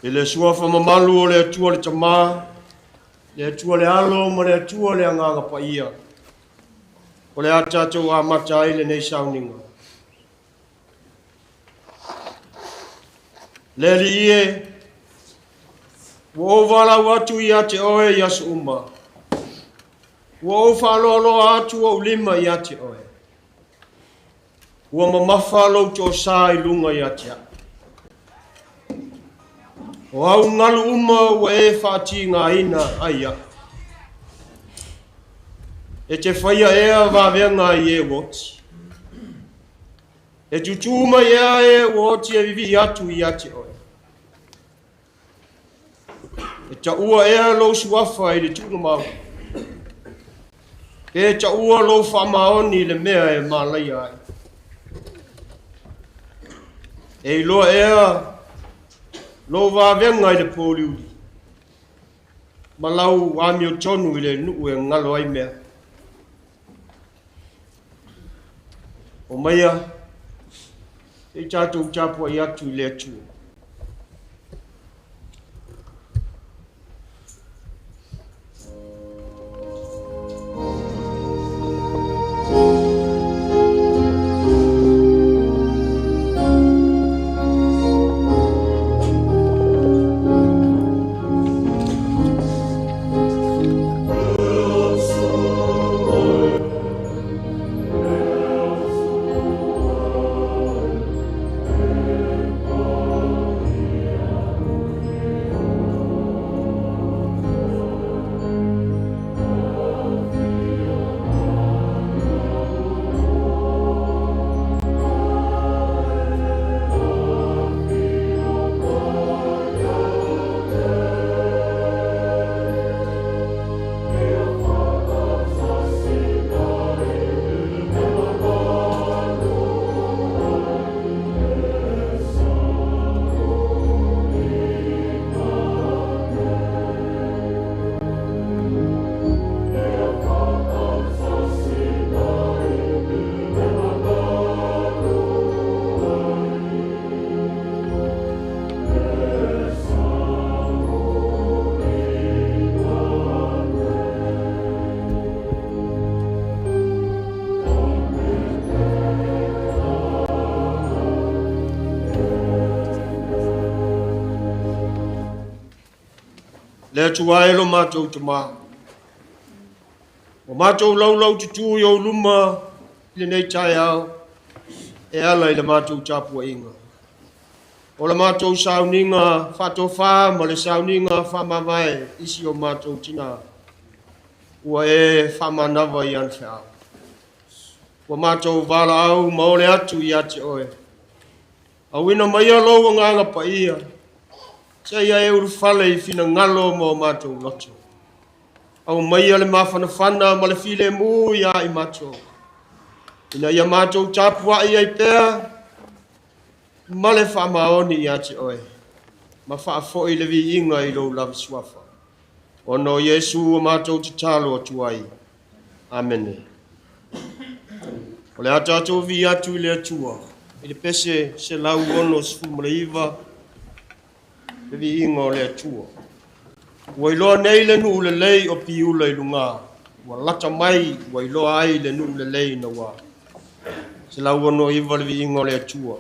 I le suafa mamalu o le Atua le Tamā, le Atua le Alo ma le Atua le Agaga Paia, o le a tatou amata ai lenei sauniga. Le Alii e, ua ou valaau atu ia te oe i aso uma, ua ou faaloaloa atu ou lima ia te oe. Ua mamafa lou toosā i luga ia te au. O au galu uma ua e faatigaina ai au. E te faia ea vavega i e ua oti. E tutū mai ea e ua oti e vivii atu ia te oe. E taua ea lou suafa i le tuugamau. Pe taua lou faamaoni i le mea e malaia ai. E iloa ea lou vavega i le pōliuli ma lau amiotonu i le nuu e galo ai mea. O maia, se i tatou tapuai atu i le Atua. Le Atua e lo matou Tamā, ua matou laulau tutū i ou luma i lenei taeao e ala i le matou tapuaiga. O le matou sauniga faatofā ma le sauniga faamavae i si o matou tinā, ua e faamanava i ana feau. Ua matou valaau ma ole atu ia te oe. Auina maia lou agaga paia, seia e ulufale i finagalo ma o matou loto. Aumaia le mafanafana ma le filemu ia i matou, ina ia matou tapuai ai pea ma le faamaoni ia te oe, ma faafoi le viiga i lou lava suafa. Ona o Iesu ua matou tatalo atu ai. Amene. O le a tatou vivii atu i le Atua i le pese 169 le viiga o le Atua. Ua iloa nei le nuu lelei o Piula i luga, ua lata mai ua iloa ai le nuu lelei na ua. 169 le viiga o le Atua.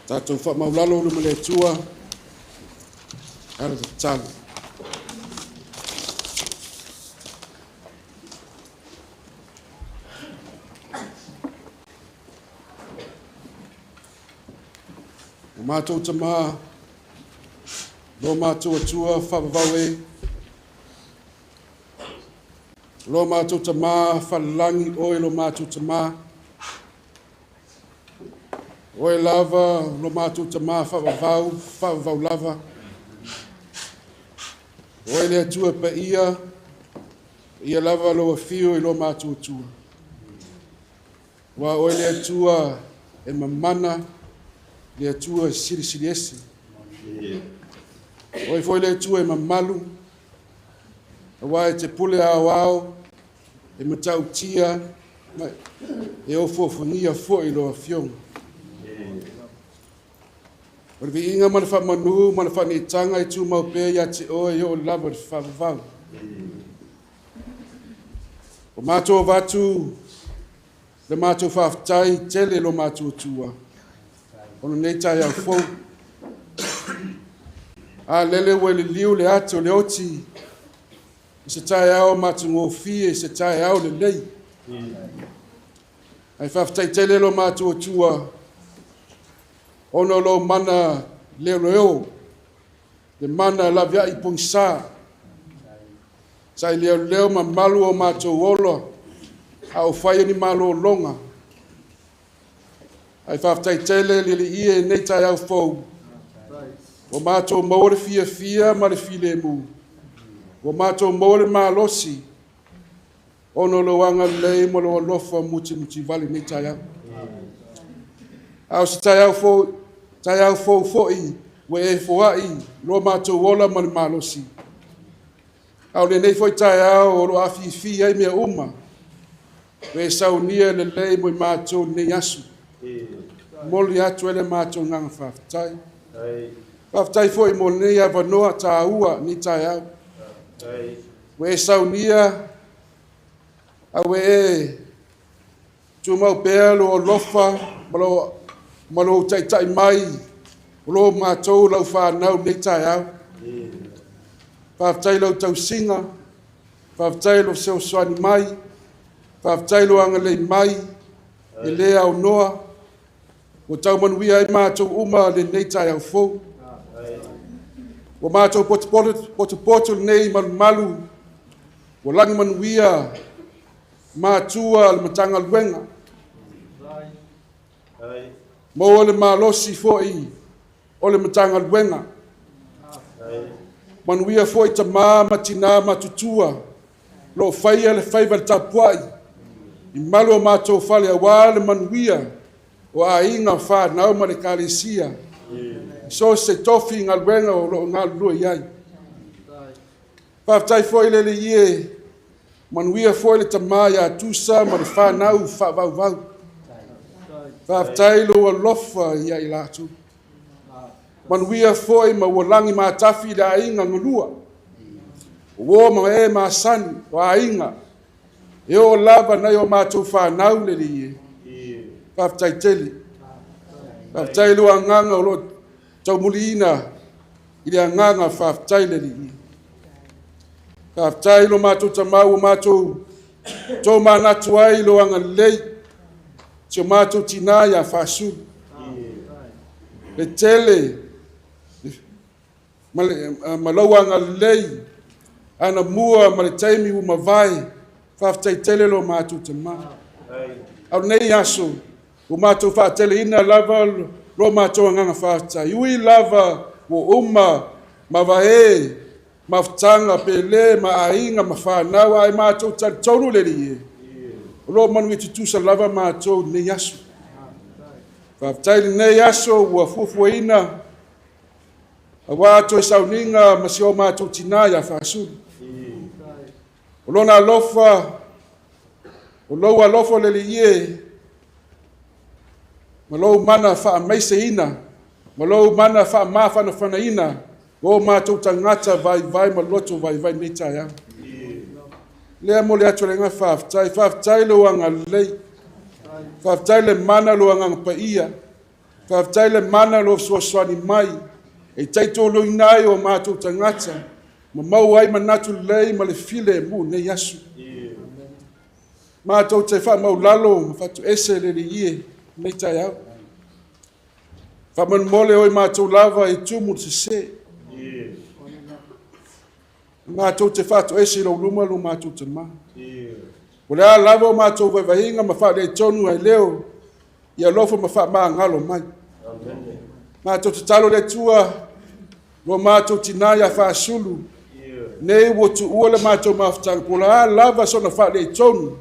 Tatou faamaulalo le ma le Atua, ala tatalo. O matou tamā, lo matou Atua faavavau e, lo matou tamā falelagi oe lo matou tamā, oe lava lo matou tamā faavavau, faavavau lava, oe le Atua paia, ia lava lo afio i lo matou Atua. Ua oe le Atua e mamana, le Atua e silisili ese. Oe foi le Atua e mamalu, aua e te pule ao ao, e matautia, e ofuofugia foi lo afioga. O le viiga ma le faamanu ma le faaniitaga e tumau pea ia te oe i oo lava le faavavau. O matou avatu le matou faafetai tele lo matou Atua, o lenei taeao fou. A lele ua liliu le ata o le oti, i se taeao matagofie, i se taeao lelei. Ae faafetai tele lo matou Atua, ona o lo mana leoleo, le mana laveai pogisa, sa i leoleo mamalu o matou ola, a o fai ni malologa. Ae faafetai tele le Alii e nei taeao fou, ua matou maua le fiafia ma le filemu, ua matou maua le malosi, ona o lou agalelei ma lou alofa mutimutivale nei taeao. A o se taeao fou foi ua e foai lo matou ola ma le malosi. A o lenei foi taeao o lo afifi ai mea uma, ua e saunia lelei mo i matou nei aso. Momoli atu ai le matou agaga faafetai. Faafetai foi mo lenei avanoa taua nei taeao. Ua e saunia, a ua e tumau pea lou alofa ma lou taitai mai o lo matou lau fanau nei taeao. Faafetai lau tausiga, faafetai lou fesoasoani mai, faafetai lou agalelei mai, e le aunoa, ua tau manuia ai matou uma lenei taeao fou. Ua matou potopoto lenei malumalu, ua lagi manuia matua le Matagaluega. Maua le malosi foi o le Matagaluega. Manuia foi tamā ma tinā matutua lo o faia le faiva i le tapuai i malu o matou fale aua le manuia o aiga, fanau ma le Ekalesia. So o se tofi galuega o lo o galulue i ai. Faafetai foi le Alii e, manuia foi le tama ia Tusa ma le fanau faavauvau. Faafetai lou alofa ia i latou. Manuia foi ma ua lagi matafi le aiga galua. O uo ma e masani, o aiga, e oo lava nai o matou fanau le Alii e. Faafetai tele. Faafetai le agaga o lo o taumuliina i le agaga faafetai le Alii. Faafetai lo matou tamau ua matou tomanatu ai lo agalelei, si o matou tinā ia Faasulu. Le tele ma lou agalelei, anamua ma le taimi ua mavae, faafetai tele lo matou tamā. A o lenei aso, ua matou faateleina lava lo matou agaga faafetai. Ui lava ua uma mavae, mafutaga, pele ma aiga ma fanau, ae matou talitonu le Alii e, o lo o manuia tutusa lava matou i lenei aso. Faafetai lenei aso ua fuafuaina aua toe sauniga ma si o matou tinā ia Faasulu. O lona alofa, o lou alofa le Alii e, ma lou mana faamaiseina, ma lou mana faamafanafanaina, o matou tagata vaivai ma loto vaivai nei taeao. Lea mo le atu le nga faafetai, faafetai le agalelei. Faafetai le mana lo agaga paia. Faafetai le mana lo fesoasoani mai. E taitoluina ai o matou tagata, ma maua ai manatu lelei ma le filemu i lenei aso. Matou te faamaulalo ma fatuese le Alii e lenei taeao. Faamolemole o i matou lava i tumu le sese. Matou te faatoese i lou luma lo matou tamā. O le a lava o matou vaivaiga ma faaletonu ai leo, ia alofa ma faamagalo mai. Matou te tatalo i le Atua, lo matou tina ia Faasulu, nei ua tuua le matou mafutaga, po o le a lava sona faaletonu,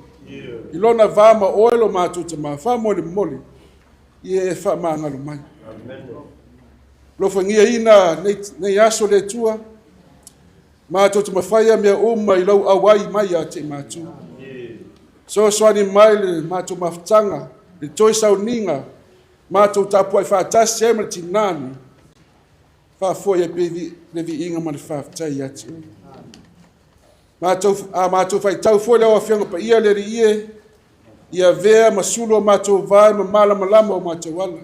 i lona va ma oe lo matou tamā, faamolemole, ia e faamagalo mai. Alofagiaina nei aso le Atua, matou te mafaia mea uma i lau auai mai ia te matou. Fesoasoani mai le matou mafutaga, le toe sauniga, matou tapuai faatasi ai ma le tinā nei, faafoe ai pea le viiga ma le faafetai ia te oe. A matou faitau foi le au Afioga Paia le Alii e, ia avea ma sulu o matou vae ma malamalama o matou ala.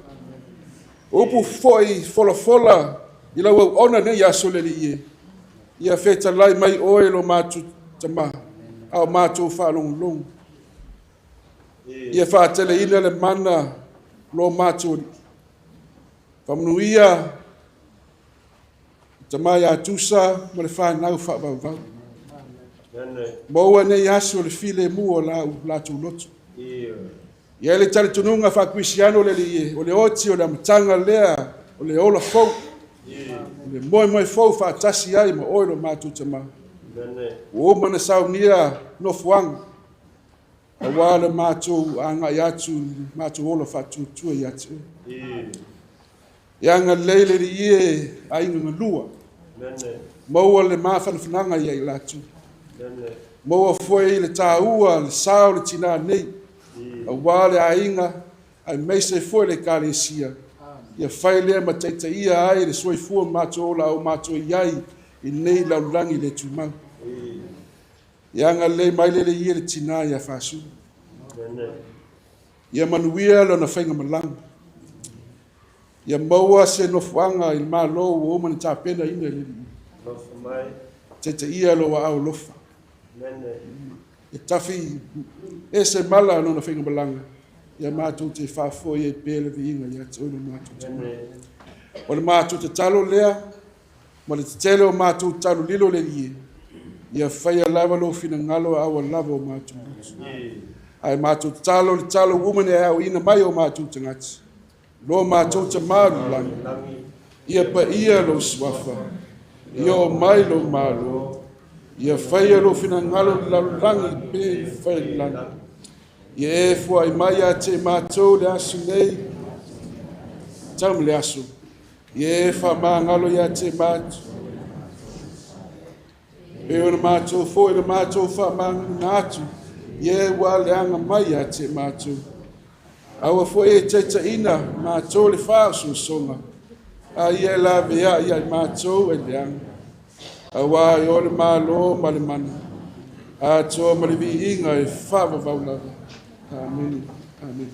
O upu foi folafola i lau auauna nei aso le Alii e, ia fetalai mai oe lo matou tamā, a o matou faalogologo. Ia faateleina le mana lo matou Alii. Faamanuia tama ia Tusa ma le whanau whaavauvau. Maua nei aso le filemu o lau latou loto. Ia le talitonuga faakerisiano le Alii e, o le oti o le amataga lea, o le ola fou. O le moemoe fou faatasi ai ma oe lo matou tamā. Ua uma ona saunia nofoaga, aua le matou agai atu, le matou ola faatuatua ia te oe. Ia agalelei le Alii e aiga galua. Maua le mafanafanaga ia i latou. Maua foi le tāua, le sao le tinā nei, aua le aiga, aemaise foi le ekalesia. Ia fai lea ma taitaia ai le soifua matou ola au matou i ai i nei lalolagi le tumau. Ia agalelei mai le Alii e le tinā ia Faasulu. Ia manuia lona faigamalaga. Ia maua se nofoaga i le Malo ua uma ona tapenaina i le Alii. Taitaia lou aao alofa. E tafi ese mala lona faigamalaga, ia matou te faafoe ai pea le viiga ia te oe lo matou tamā. O le matou tatalo lea, ma le tetele o matou talolilo le Alii e, ia faia lava lou finagalo a aua lava o matou loto. Ae matou tatalo le talo ua uma ona e aoina mai o matou tagata, lo matou tamā i le lagi, ia paia lou suafa, ia oo mai lou malo, ia faia lou finagalo i le lalolagi pe fai i le lagi. Ia e fuai mai ia te matou le aso nei, tau ma le aso, ia e faamagalo ia te matou. Pe o le matou foi le matou faamagaloina atu, ia e ua leaga mai ia te matou. Aua foi e taitaiina matou le faaosoosoga, a ia e lavea ia i matou e leaga. Aua e o le malo ma le mana, atoa ma le viiga e faavavau lava. Amene. Amene.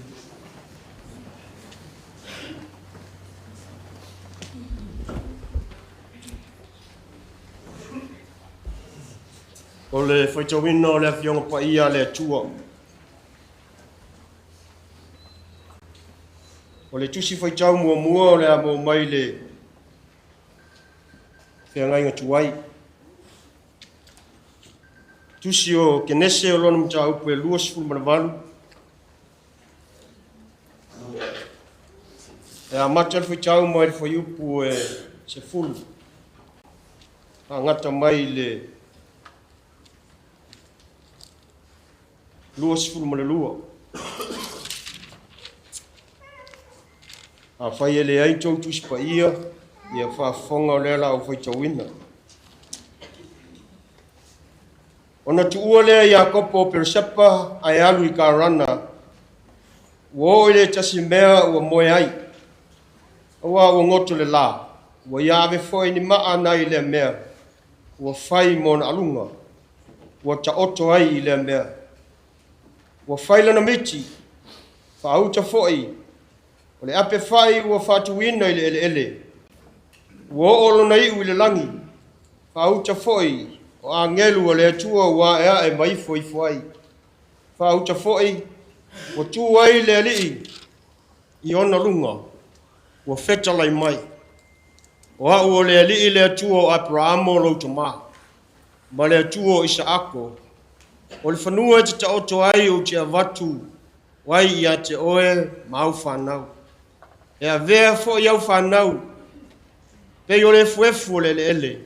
O le faitauina o le Afioga Paia a le Atua. O le tusi faitau muamua o le a maua mai le feagaiga tuai. Tusi o Kenese o lona mataupu e 28. E amata le faitau mai le fuaiupu e 10. Agata mai le 22. Afai e leai tou tusi paia, ia faafofoga o lea la ou faitauina. Ona tuua lea Iakopo o Peresepa ae alu i Karana, ua oo i le tasi mea ua moe ai. Aua ua goto le la, ua ia ave foi ni maa nai lea mea, ua fai mo ona aluga. ua taoto ai i lea mea. Ua fai lana miti, faauta foi, o le ape fai ua faatuina i le eleele. Ua oo lona iu i le lagi, faauta foi o agelu o le Atua ua aeae ma ifo ifo ai. Faauta foi, ua tu ai le alii i ona luga, ua fetalai mai. O au o le alii le Atua o Aperamo lou tamā, ma le Atua o Isaako, o le fanua e te taoto ai ou te avatu ai ia te oe ma au whanau. E avea foi au whanau, pei o le efuefu o le eleele,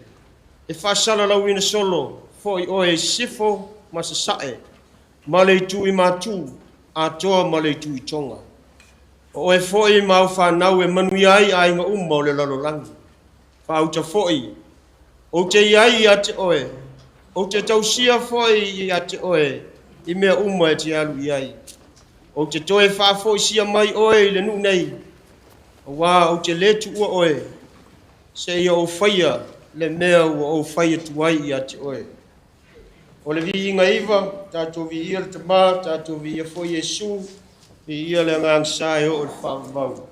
e faasalalauina solo foi oe i sisifo ma sasae, ma le itu i matu, atoa ma le itu i toga. O oe foi ma au whanau e manuia ai aiga uma o le lalolagi. Faauta foi, ou te iai ia te oe, ou te tausia foi ia te oe, i mea uma e te alu i ai. Ou te toe faafoisia mai oe i le nuu nei, auā ou te lē tuua oe, seia ou faia le mea ua ou fai atu ai ia te oe. O le viiga iva, tatou viia le Tamā, tatou viia foi Iesu, viia le Agaga Sa e oo i le faavavau.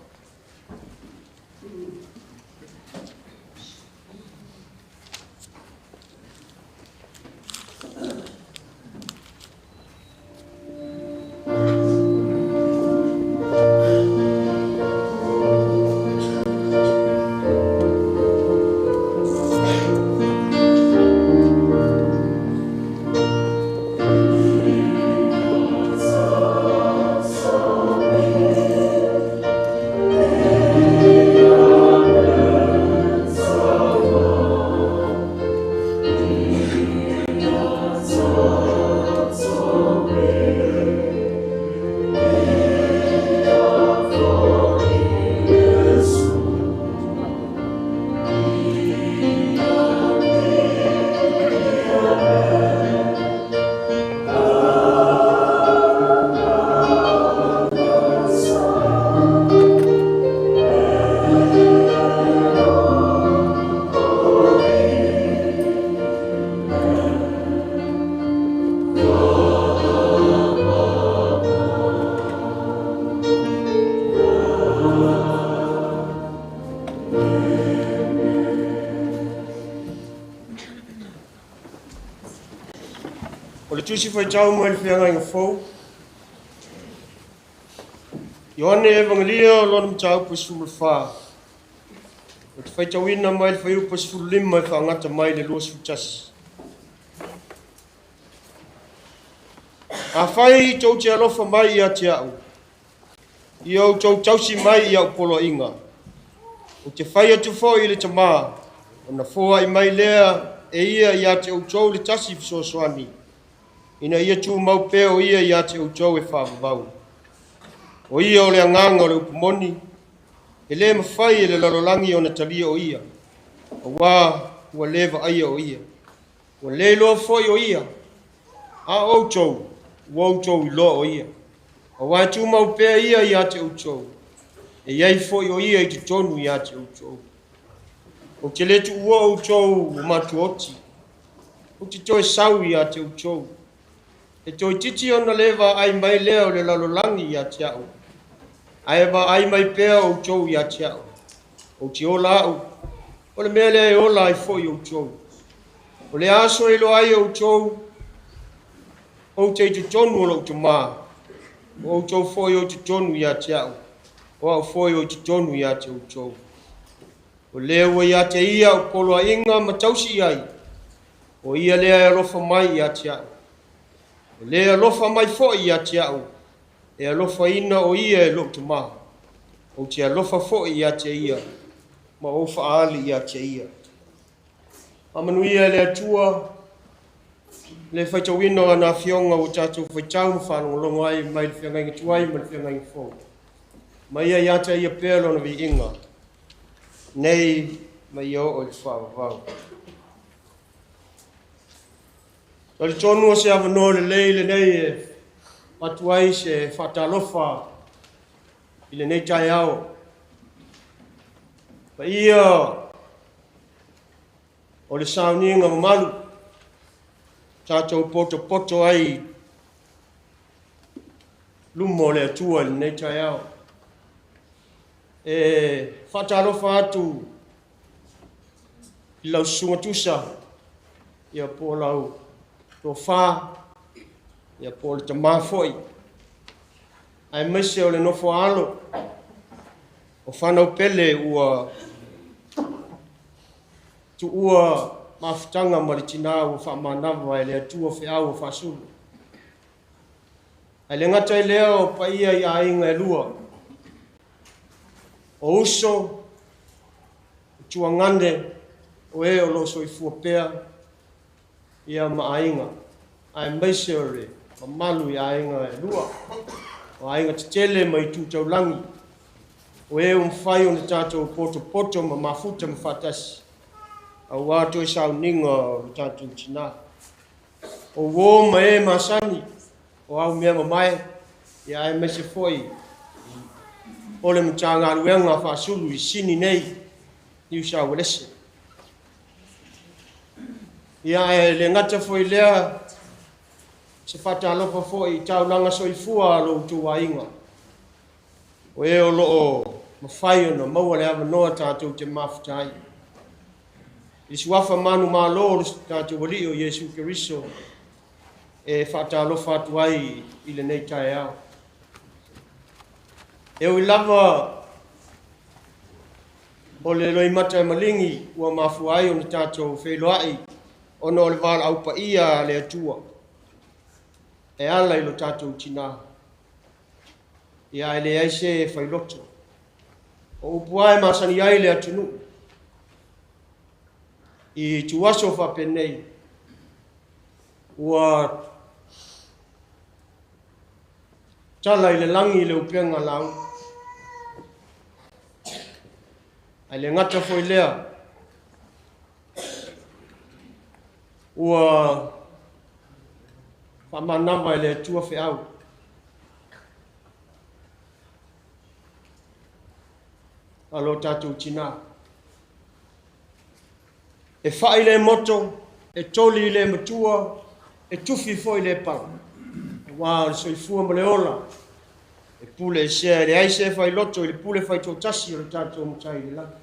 O le tusi faitau mai le feagaiga fou, Ioane Evangelia o lona mataupu 14, o te faitauina mai le fuaiupu 15 e faagata mai le 21. Afai tou te alofa mai ia te au, ia outou tausi mai i au poloaiga, ou te fai atu foi i le Tamā, ona foai mai lea e ia ia te outou le tasi fesoasoani, ina ia tumau pea o ia ia te outou e faavavau. O ia o le agaga o le upu moni, e lē mafai e le lalolagi ona talia o ia, auā ua lē vaaia o ia. Ua lē iloa foi o ia, a outou, ua outou iloa o ia. Auā e tumau pea ia ia te outou, e iai foi o ia i totonu ia te outou. Ou te lē tuua outou o matuoti, ou te toe sau ia te outou. E toeitiiti ona lē vaai mai lea o le lalolagi ia te au, ae vaai mai pea outou ia te au. Ou te ola au, o le mea lea e ola ai foi outou. O le aso e iloa ai outou, ou te i totonu o lou Tamā, o outou foi o i totonu ia te au, o au foi o i totonu ia te outou. O lea ua ia te ia au poloaiga ma tausi i ai, o ia lea e alofa mai ia te au. O le alofa mai foi ia te au, e alofaina o ia e lou Tamā. Ou te alofa foi ia te ia, ma ou faaali ia te ia. Faamanuia e le Atua le faitauina o ana afioga ua tatou faitau ma faalogologo ai mai le feagaiga tuai ma le feagaiga fou. Ma ia ia te ia pea lona viiga, nei ma ia oo i le faavavau. Talitonu o se avanoa lelei lenei e avatu ai se faatalofa i lenei taeao. Paia o le sauniga mamalu, Tatou potopoto ai luma o le Atua i lenei taeao. E faatalofa atu i lau susuga Tusa, ia po o lau tofa, ia po o le tamā foi, aemaise o le nofo a alo o fanau pele ua tuua mafutaga ma le tinā ua faamanava e le Atua feau o faasulu. Ae le gata i lea o paia i aiga e lua, o uso, o tuagane, o e o lo o soifua pea ia ma aiga, aemaise o le mamalu i aiga e lua, o aiga tetele ma itu taulagi, o e ua mafai ona tatou potopoto ma mafuta ma faatasi, auā toe sauniga o le tatou tinā. O uō ma e masani, o au mea mamae, ia aemaise foi o le Matagaluega faasulu i Sini nei, Niu Uelese. Ia ae le gata foi lea, se faatalofa foi i taulaga soifua a lo outou aiga, o e o lo o mafai ona maua le avanoa tatou te mafuta ai. I suafa manumalo o le tatou Alii o Iesu Keriso e faatalofa atu ai i lenei taeao. E ui lava o le loimata e maligi ua mafua ai ona tatou feiloai ona o le valaau paia a le Atua e ala i lo tatou tinā. Ia ae leai se failoto. O upu lava e masani ai le atunuu i tuaso faapenei ua tala i le lagi le upega lau. Ae le gata foi lea, ua faamanava e le Atua feau. A lo tatou tinā. E fai le moto, e toli le matua, e tufi foi le pala. Auā o le soifua ma le ola, e pule esea e leai se failoto i le pule faitoatasi o le tatou Matai i le lagi.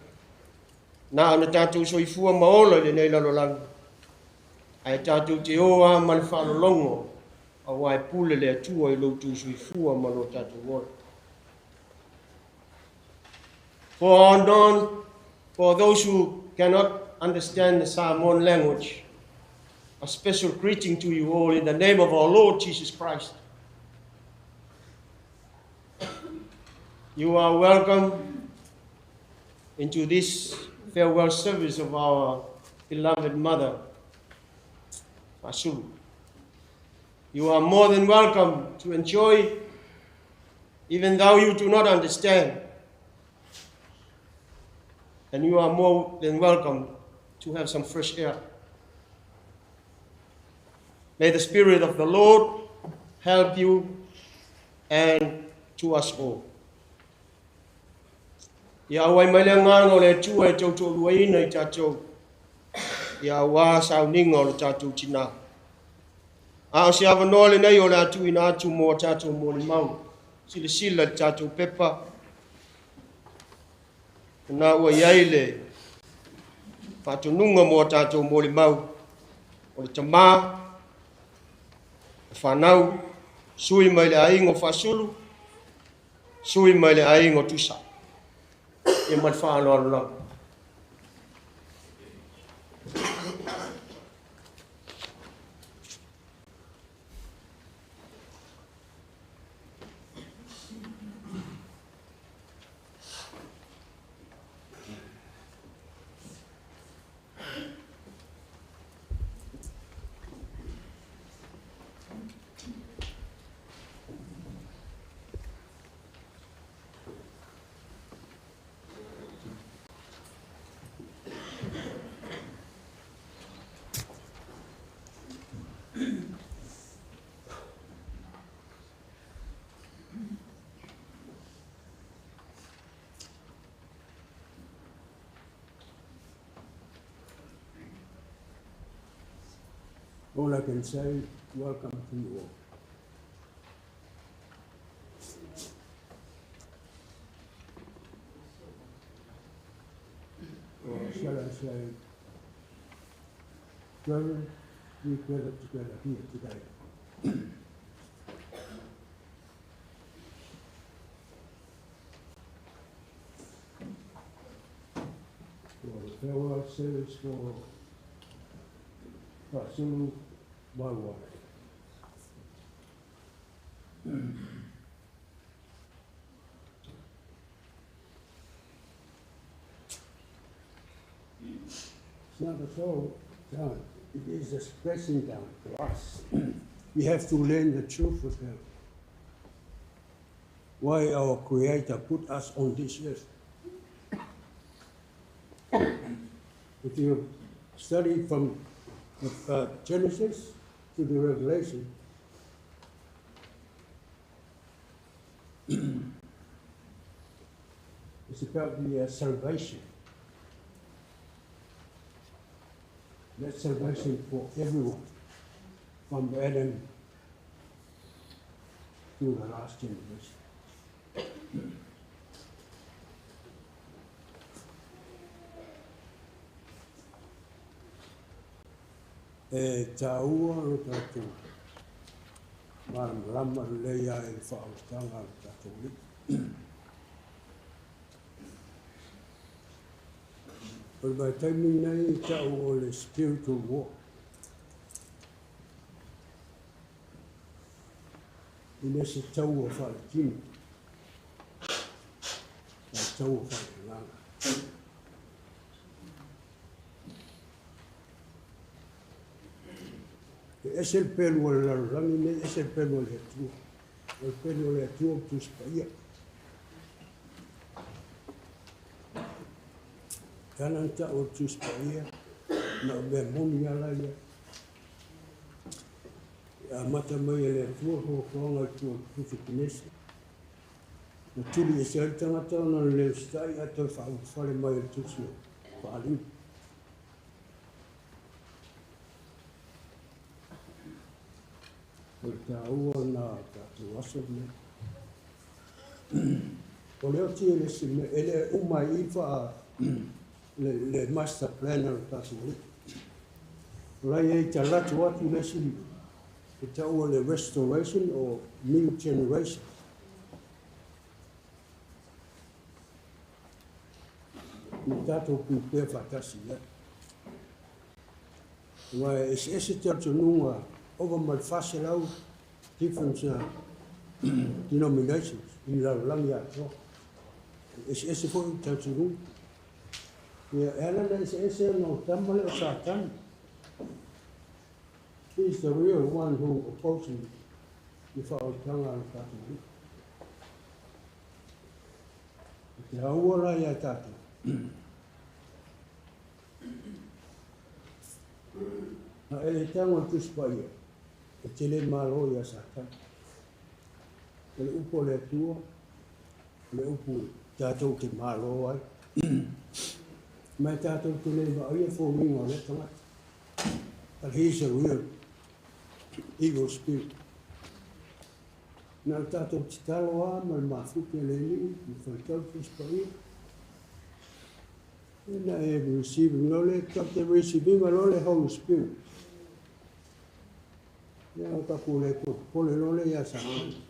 Na ona tatou soifua ma ola i lenei lalolagi, ae tatou te o lava ma le faalologo, auā e pule le Atua i lo outou soifua ma lo tatou ola. For those who cannot understand the Samoan language, a special greeting to you all in the name of our Lord Jesus Christ. You are welcome into this farewell service of our beloved mother, Fasulu. You are more than welcome to enjoy, even though you do not understand. And you are more than welcome to have some fresh air. May the Spirit of the Lord help you and to us all. Ia auai mai le agaga o le Atua e tautoaluaina i tatou, ia auā sauniga o le tatou tinā. A o se avanoa lenei o le a tuuina atu mo a tatou molimau. Silasila i le tatou pepa, na ua i ai le faatonuga mo a tatou molimau, o le tamā, le fanau, sui mai le aiga o Faasulu, sui mai le aiga o Tusa. Ia ma le faaaloalo lava. All I can say, welcome to you all. Or shall I say, brethren, we gather together here today. For the farewell service for Fasulu, my wife. It's not at all down. It is expressing down to us. We have to learn the truth with him. Why our Creator put us on this earth. If you study from Genesis to the Revelation, it's about the salvation. That's salvation for everyone, from Adam to the last generation. E tāua lo tātou malamalama lelei a e le faaolataga a le tatou alii. O le vaitaimi lenei e ta'u o le spiritual war. E le se taua faaletino, ae taua faaleagaga. E ese le pelu o le lalolagi nei, ese le pelu o le Atua. O le pelu o le Atua o Tusi Paia. E ala ona ta'u o le Tusi Paia, na o mea moni lava ia. E amata mai e le Atua fuafuaga i tua o le Putu Kinesi. Na tuli ese ai le tagata ona le le usitai ae toe faaulufale mai e le Tusi o Faaaliga. O le tāua na tatou aso lenei. O le oti e le isi mea, e le uma ai i faa le master plan a le tatou alii. O la e i ai talatu atu le isi e taua le restoration or new generation. Na tatou prepare faatasi i ai. Aua e eseese talitonuga ova ma le 400 different denominations i le lalolagi atoa. E eseese foi talitonuga. Ia, e ala ona eseese ona o tama lea o Satani. He is the real one who opposing le faaolataga a le tatou alii. E te aua la ia tatou. A e le tago i le Tusi Paia, e te le malo ia Satani. O le upu a le Atua, o le upu tatou te malo ai. Ma e tatou te le vaaia foliga o lea tagata. But he is a real evil spirit. Na o le tatou tatalo lava ma le mafuta e le Alii, ma faitau le Tusi Paia. Ina e receiving loa le, tatou te receiving loa le Holy Spirit. Ia o tatou le popole loa lea ia Satani.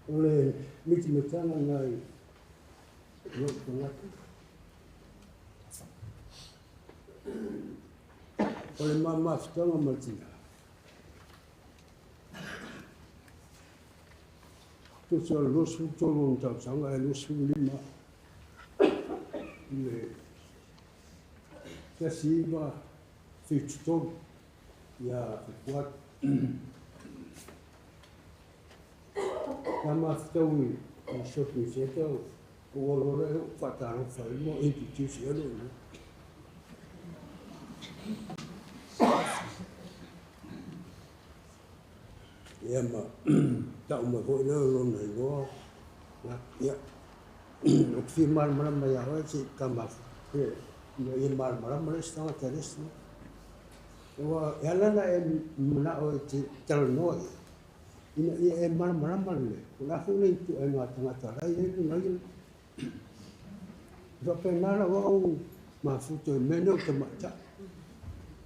O le mitimitaga lena i lou tagata. O le mamafutaga ma le tina. Tusa o le 23 ona tausaga ae 25 i le 1973 ia Fepuari. Na maftau i le shopping centre o ua loa lea ou faatalofa ai ma introduce i ai lou igoa. Ia ma tau mai foi lea o lona igoa, ia, ou te fia malamalama ia oe se i ka mafuta, ina ia malamalama le isi tagata i le isi tagata. Ua e ala la e manao e te talanoa ina ia e malamalama lelei, o le a foi le ituaiga tagata la e i ai lona ia. E faapena lava au mafuta i mea nei o tamaitai.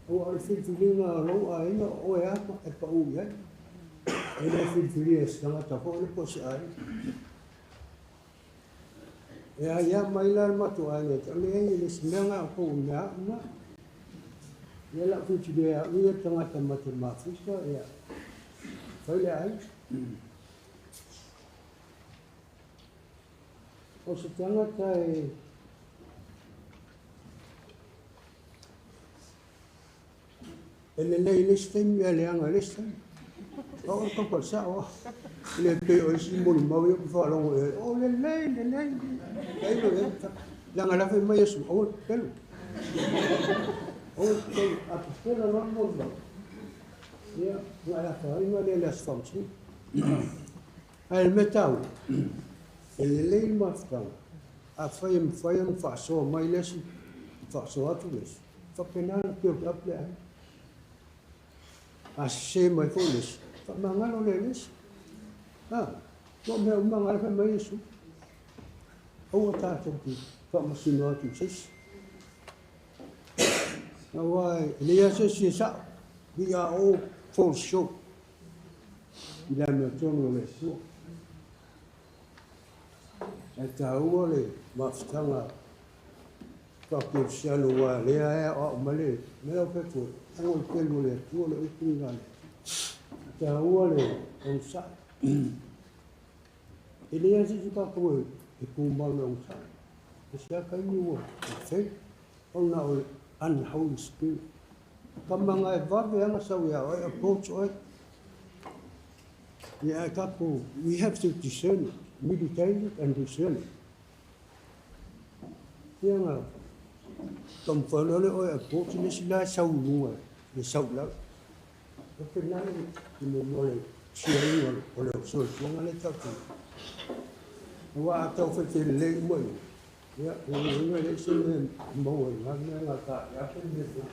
Aua o le filifiliga o lou aiga o oe lava e pau i ai. E le filifilia e se tagata foi lea po o se aiga. E aia mai la le matou aiga e tau, leai e le o se mea lena o tou mea au na. Ia o le a ou filifili e au ia le tagata ma te mafuta, ia fai le aiga. O se tagata e e lelei i le isi taimi ae leaga i le isi taimi. O au o le taupa i le sao lava. E le pei o isi molimau ia ou te faalogo i ai, o lelei, lelei. Tailo i ai, leaga o la e fai mai Iesu, aua le pepelo. Aua le pepelo. A pepelo loa le molimau, ia, ona e afaina lea i le aso faamasino. Ae o le mea taua, e lelei le mafutaga, afai e mafai ona faasoa mai le isi, faasoa atu le isi, e faapena ona build up le aiga. A sese mai foi le isi, faamagalo lea i le isi. A, o mea uma na, la e fai mai Iesu, aua tatou te faamasino atu i se isi. Aua e leai lava se isi e sao, we are all fall short i le amiotonu o le Atua. Ae taua le mafutaga faakerisiano aua o lea e aoao mai le mea lea ou fai atu ai, tago i le pelu o le Atua, le upu lena a le Atua. E taua le onosai. E leai lava se isi o tatou e tumau i le onosai. E ese lava taimi ua fail ona o le unholy spirit. Tama na e vave lava ona sau ia oe, approach oe. Ia ae tatou, we have to discern it, meditate it and discern it. Ia na taumafai loa lea oe e approach le isi la e sau i luga, le sau i lalo. E faapena le mea o le siaina o le soifuaga lea tatou te i ai. Aua a tau fai lelei uma ia, ia, o lona uiga e leai se mea e maua i lena mea na ta afe le mea fou.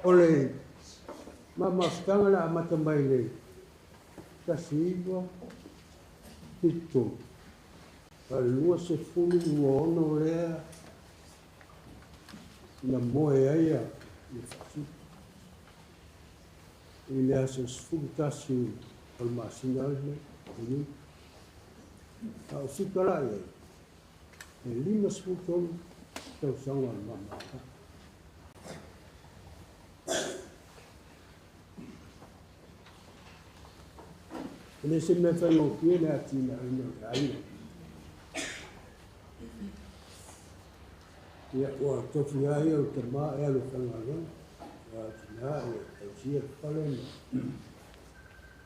O le mafutaga na amata mai le 1973, a le 26 lea na moe ai le Faafita i le aso 11 o le masina lenei o Iuni. A o fika la i ai, e 53 tausaga o le mamata. E le se mea faigofie le atinaeina o le aiga. Ia, ua tofi ai o le tama e alu i faigaluega, a tina e tausia le fale ma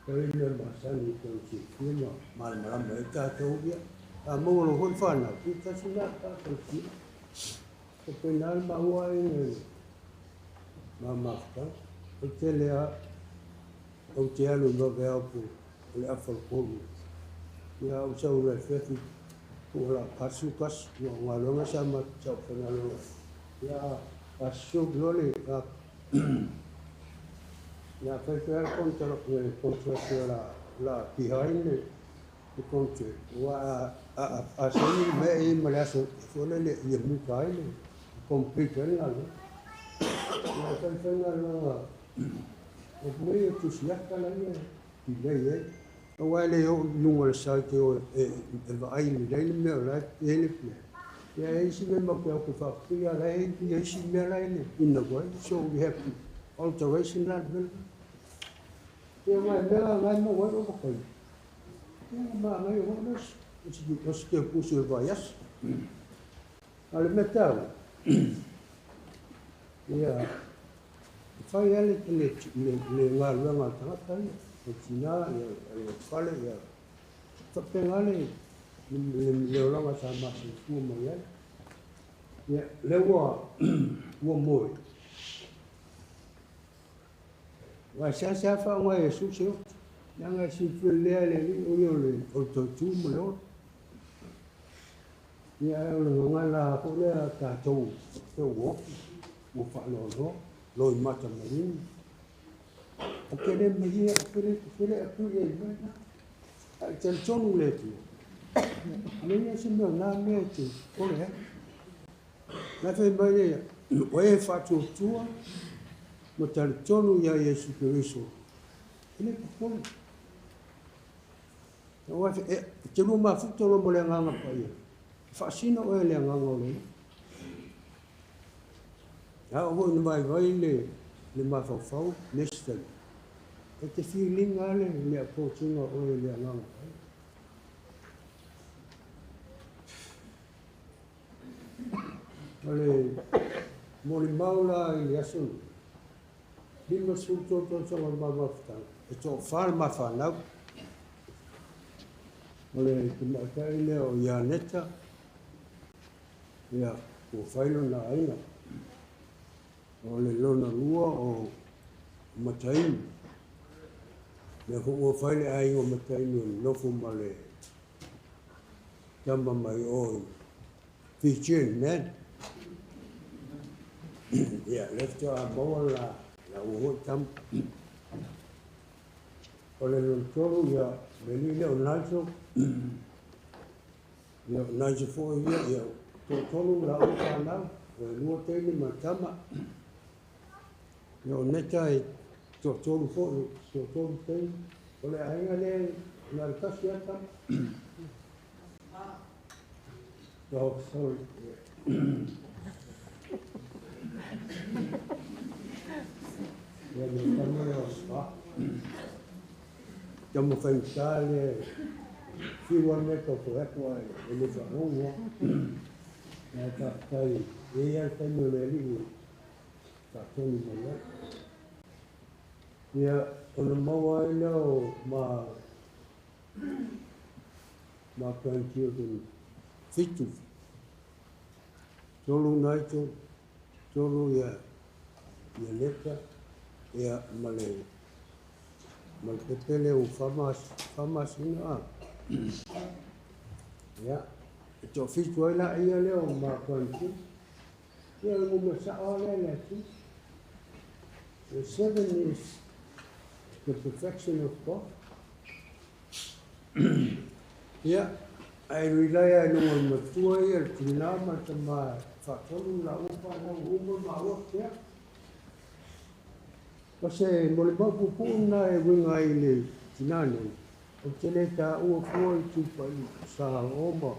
fai mea masani e tau silafia ma malamalama ai tatou. Ia, a maua loa foi le fanau, ia tasi lena tausia. Faapena le maua aiga i le ma mafutaga. O le tele lava ou te alu i vaveao po o le afa o le 3. Ia, ou sau i le afiafi po o la pasu kasi, ua o galuega sa matou faigaluega. Ia, a susu loa le a fai fai le contract, le contract la behind le contract. Ua a saini le mea e i ma le aso foi lele ia muta ai le complete ai le galuega. Ia, fai fai galuega o mea ia tusiata la ia delay ai. Aua e le oo i luga o le site e o e vaai lelei le mea o la e i ai le plan. Ia, e isi mea matou te o atu faapipii la e i ai isi mea la e in the way. So we have to alteration la le mea. Ia, mai mea ngai maua ai o kai. Ia, ma ngai o le o se te pusi o le vaiaso. A o le mea taua, ia, e fai lava le galuega a le tagata ia, o tina, ia, le fale, ia, faapena le olaga sa masoifua mai ai. Ia, lea ua moe. Aua e seasea faaaoga e Iesu se oto, leaga e silafia lelei lava e le Alii o ia o le toetu ma le ola. Ia, ae o le gagana foi lea a tatou te ua oti. ua faanoanoa, loimata maligi. Ou te le malie, ou te le ou te le atu i ai mea na. Ae talitonu le Atua, e leai lava se mea o na mea e te popole ai. Na fai mai le o e faatuatua ma talitonu ia Iesu Keriso, e le popole. Aua e te lua mafuta loa ma le Agaga Paia, e faasino oe e le Agaga o le Alii. A oo foi ina vaivai le mafaufau le isi taimi, e te filiga lava le approach-ina o oe e le Agaga Paia. O le molimau la i le aso nei, 53 tausaga o le ma mafutaga, e toafa le ma fanau. O le tamaitai lea o Ianeta, ia, ua fai lona aiga. O le lona lua o Matainu, lea foi ua fai le aiga o Matainu e nonofo ma le tama mai o i Fijian man. Ia, lea faatoa maua la ua foi tama. O le lona tolu, ia, le alii lea o Nigel. Ia, o Nigel foi ia, ia, toatolu la ua fanau, o e lua teine ma le tama. Ia, o Neta e toatolu foi, toatolu teine. O le aiga lea, na o le tasi lava tama. Oh, sorry. Ia, le tama lea o Spa. Tama faigata lea, fiu lava mea tau fai atu ae e le faalogo lava. Ae faafetai, e i ai lava le taimi o le Alii e faatonu mai ai. Ia, ona maua ai lea o ma ma grandchildren fitu. Tolu Nigel, tolu ia ia Leta, ia ma le ma le pepele ua fa masina a. Ia, e toafitu ai laia lea o ma grandchildren. Ia, o le numera sao lava lea i le Atua. The seven is the perfection of God. Ia, ae rely lava i luga o le matua ia, le tina ma le tama e faatonu laua fanau uma maua pea. O se molimau puupuu lena e uiga ai i le tina nei, ou te le taua fua i tupai sa o ma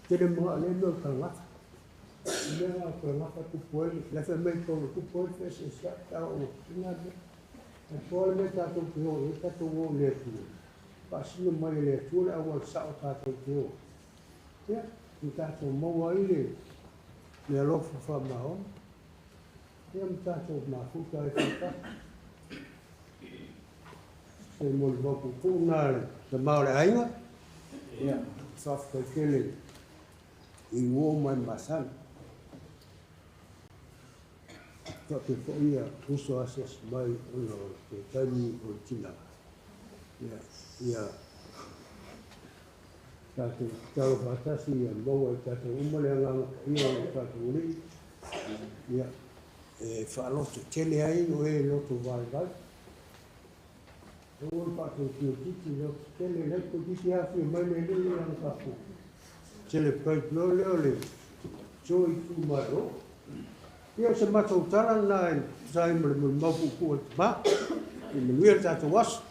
tele maga lea mea o le talagafa. O le mea lena o le talagafa tupu ai, la e fai mai tau tupu ai le feeseeseai pe a oo i na mea. Ae po o le mea tatou te o i ai, tatou o i le Atua. Faasino mai e le Atua le auala sao tatou te o. Ia, ia tatou maua ai le le alofa faamaoni. Ia ma tatou mafuta ai faatasi. Se molimau puupuu lena a le tama o le aiga. Ia, faafetai tele i uo ma e masani. Faapea foi ia uso asiasi mai ona o le taimi o le tina. Ia, ia tatou tatalo faatasi ia maua e tatou uma le Agaga Paia o lo tatou Alii, ia, e faaloto tele ai o e loto vaivai. Aua le faatautiotiti loto tele, la e toeitiiti afio mai le Alii i lana tatou celebrate loa lea o le joy itumalo. Ia o se matou tala lena e tusa ai ma le molimau puupuu a le tama. Ia manuia le tatou aso.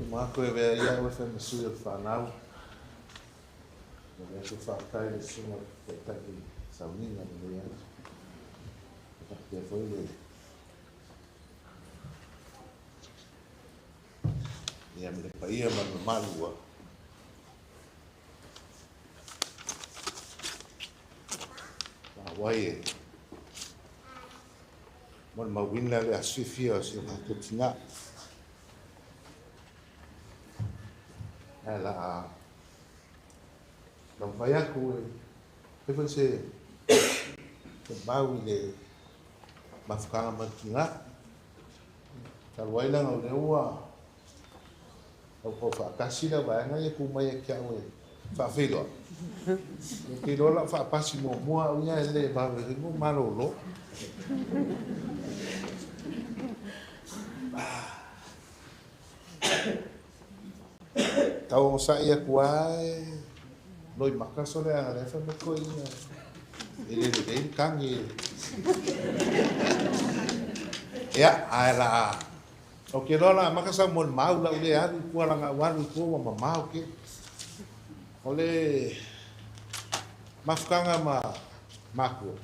Uma atu e avea ai a'u e fai ma sui o le fanau. Momoli atu le faafetai i le Susuga i le Taitai i le sauniga i lenei aso. E faapea foi le ia ma le paia ma le mamalu ua auai e molimauina le aso fiafia o si o matou tina. Ae o le a taumafai atu e fai foi se mau i le mafutaga ma le tina. Talu ai leaga o lea ua tautau faatasi le vaega ia tu mai ia te au e faafeiloai. Ou te iloa lau faapasi muamua au ia e le vave foi mo malolo. Tau onosai atu lava e loimata sole a lea fai mai toeaina e le lelei le tagi. Ia, ae la ou te iloa o le a amata sau molimau lau le alu i tua leaga ou alu i tua ua mamao tele. O le mafutaga ma matua,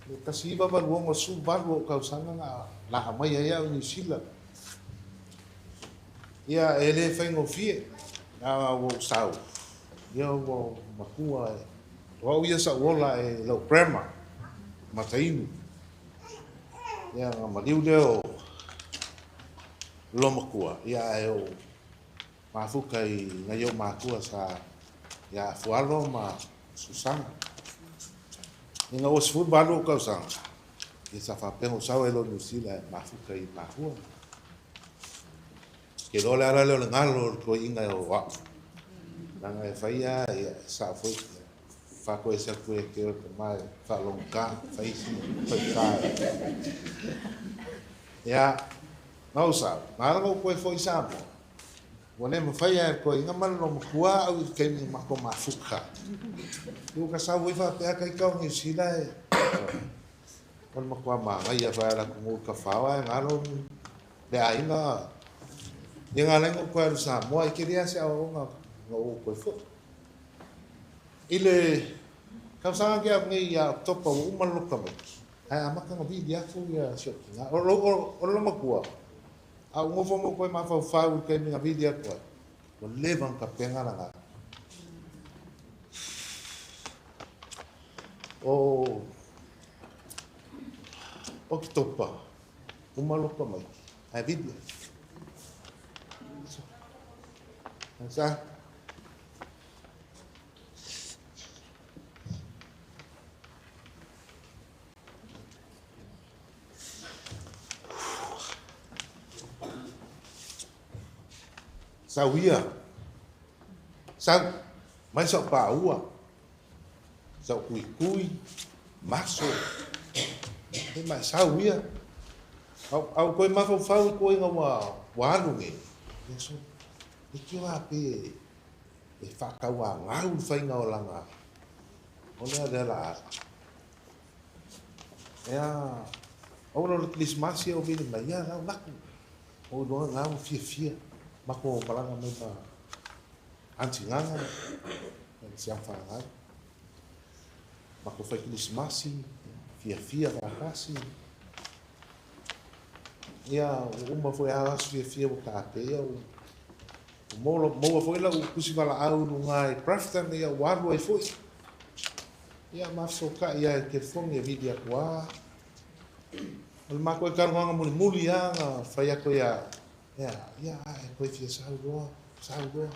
le 1968 ou tausaga na laa mai ai au i Niu Sila. Ia, e le faigofie, a ua ou sau, ia ua ou matua e, o au ia sa ou ola e lou grandma, Matainu. Ia, na maliu lea o Lomatua, ia ae ou mafuta i nai ou matua sa ia Fualo ma Susana. Ina ua 18 ou tausaga, ia sa faapea ona ou sau ai loa i Niu Sila e mafuta i Mahua. Ke loa le ala lea o le galo o le toeaina o au. Leaga e fai lava, ia, e sao foi, faatoese atu e te oe tama e faalogogata, fai isi faigata. Ia, na ou sau, na ala ona ou toe foi i Samoa, ua le mafai lava e le toeaina ma le loomatua au i le taimi na matou mafuta ai. Ua ta sau ai faapea ta ita o Niu Sila e, o le matua manaia foi lava o le atunuu i Tafao ae galo le aiga. Ia na ala ai ona ou toe alu i Samoa, e tele lava se aoaoga na ou toe foi. I le tausaga tea atu nei ia Oketopa ua uma le lotu tamaiti, ae amata ona vili atu ia si ou tina. O le loomatua, a ou nofo ma ou toe mafaufau i le taimi na vili atu ai, ua leva ona tapena lana o Oketopa, uma le lotu tamaiti, ae vili atu. Sa sau ia, sau mai sau paua, sau tuitui, maso, e mai sau ia. Au toe mafaufau i toeaiina ua alu nei, ia so, e tio a pe e faatauagau le faiga o lana, o lea lea la alu. Ea, aua o le Kerisimasi e vili mai, ia lau laku. O iloa na ua fiafia, matou malaga mai ma Aunty Gaga, si au fanau. Matou fai Kerisimasi, fiafia faatasi. Ia, ua uma foi a aso fiafia ua tape, ia ua maua foi lau pusi valaau i luga i Grafton, ia ua alu ai foi. Ia, ma fesootai lava i le telefoni e vili atu lava. O le matou talanoaga mulimuli lava na fai atu ia, ia, ia, a e toe fia sau loa, sau loa.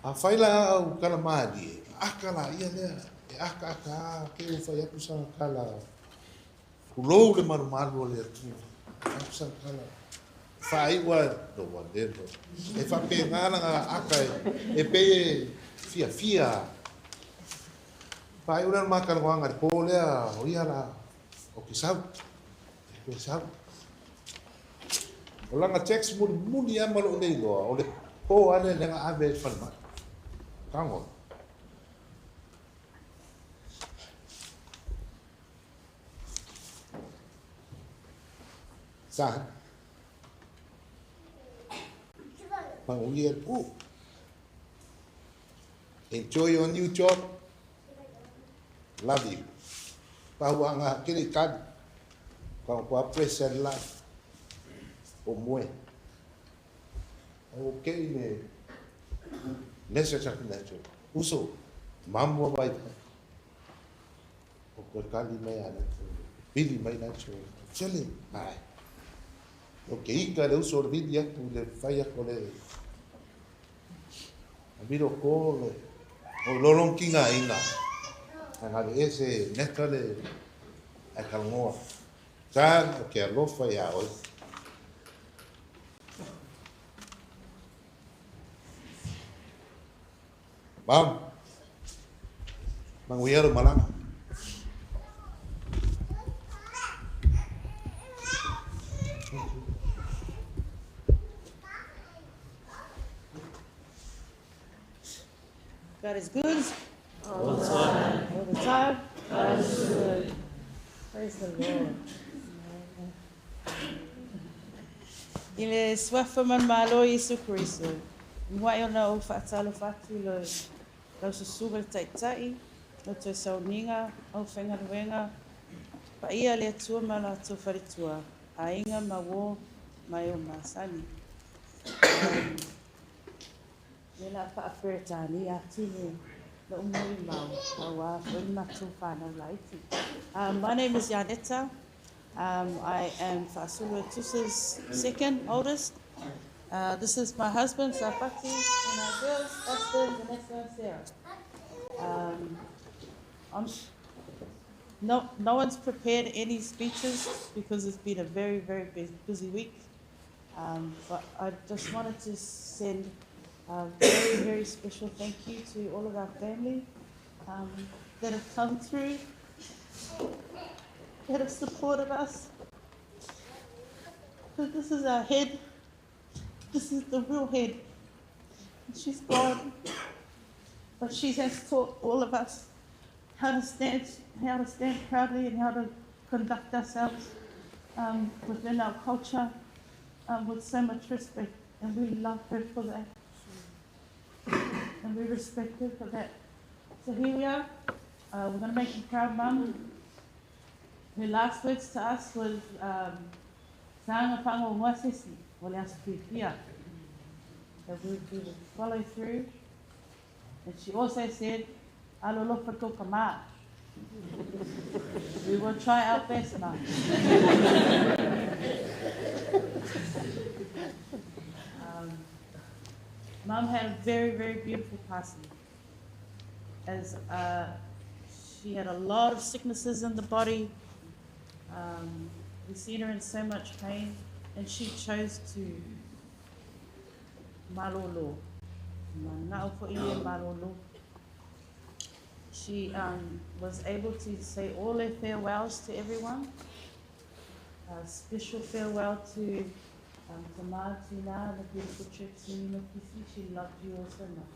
Afai la au tala malie, aka laia lea, e akaaka lava, pei ua fai atu sana tala, tulou le malumalu o le Atua, fai atu sana tala, faaiu lava, no ua leva. E faapena lana aka e pei e fiafia lava. Faaiu lea o le ma talanoaga i le po lea, o ia la, ou te sau, e toe sau. O lana text mulimuli lava ma lou nei iloa, o le po lava lea lea na ave ai i le falemai. Tago. Sa. Manuia le pō. Enjoy your new job. Love you. Pahuanga kiri kali. Kwa kwa press and love. O moe. O ke le message aku na cho. Uso mamua mai. O ko kali mai ana. Pili mai na cho. Chele. Ai. O ke ika le uso le vili atu le fai aku le. A viro ko le. O lolong ki ngā inga. A ngā le ese neta le a kalngoa. Tān o ke alofa ia oi. Mam. Manguiaro malanga. God is good. All the time. All the time. God is good. Praise the Lord. I le suafa manumalo Iesu Keriso. Muaʻi ona ou faatalofa atu i lau susuga le Taitai, lau toe sauniga, au faigaluega, paia le Atua ma latou faletua, aiga ma uō ma e o masani. Le la faaperetania atu le loʻu molimau, auā foi le matou fanau laiti. My name is Yaneta. I am Faasuluatusa's second oldest. This is my husband, Safati, and our girls, Aston, Vanessa, and Sarah. No one's prepared any speeches because it's been a very, very busy week. But I just wanted to send a very, very special thank you to all of our family that have come through, that have supported us. But this is our head. This is the real head. And she's gone. But she has taught all of us how to stand proudly and how to conduct ourselves within our culture with so much respect. And we love her for that. And we respect her for that. So here we are. We're going to make you proud, Mum. Her last words to us was, Saanga whango ngā sesi, o le aso whiwhia. That we would follow through. And she also said, Alolofa tō ka. We will try our best, Mum. Mum had a very, very beautiful passing. As she had a lot of sicknesses in the body. We seen her in so much pain, and she chose to malolo. Malolo. She was able to say all her farewells to everyone. A special farewell to Tamar, Tina, the beautiful church, Kisi. She loved you all so much.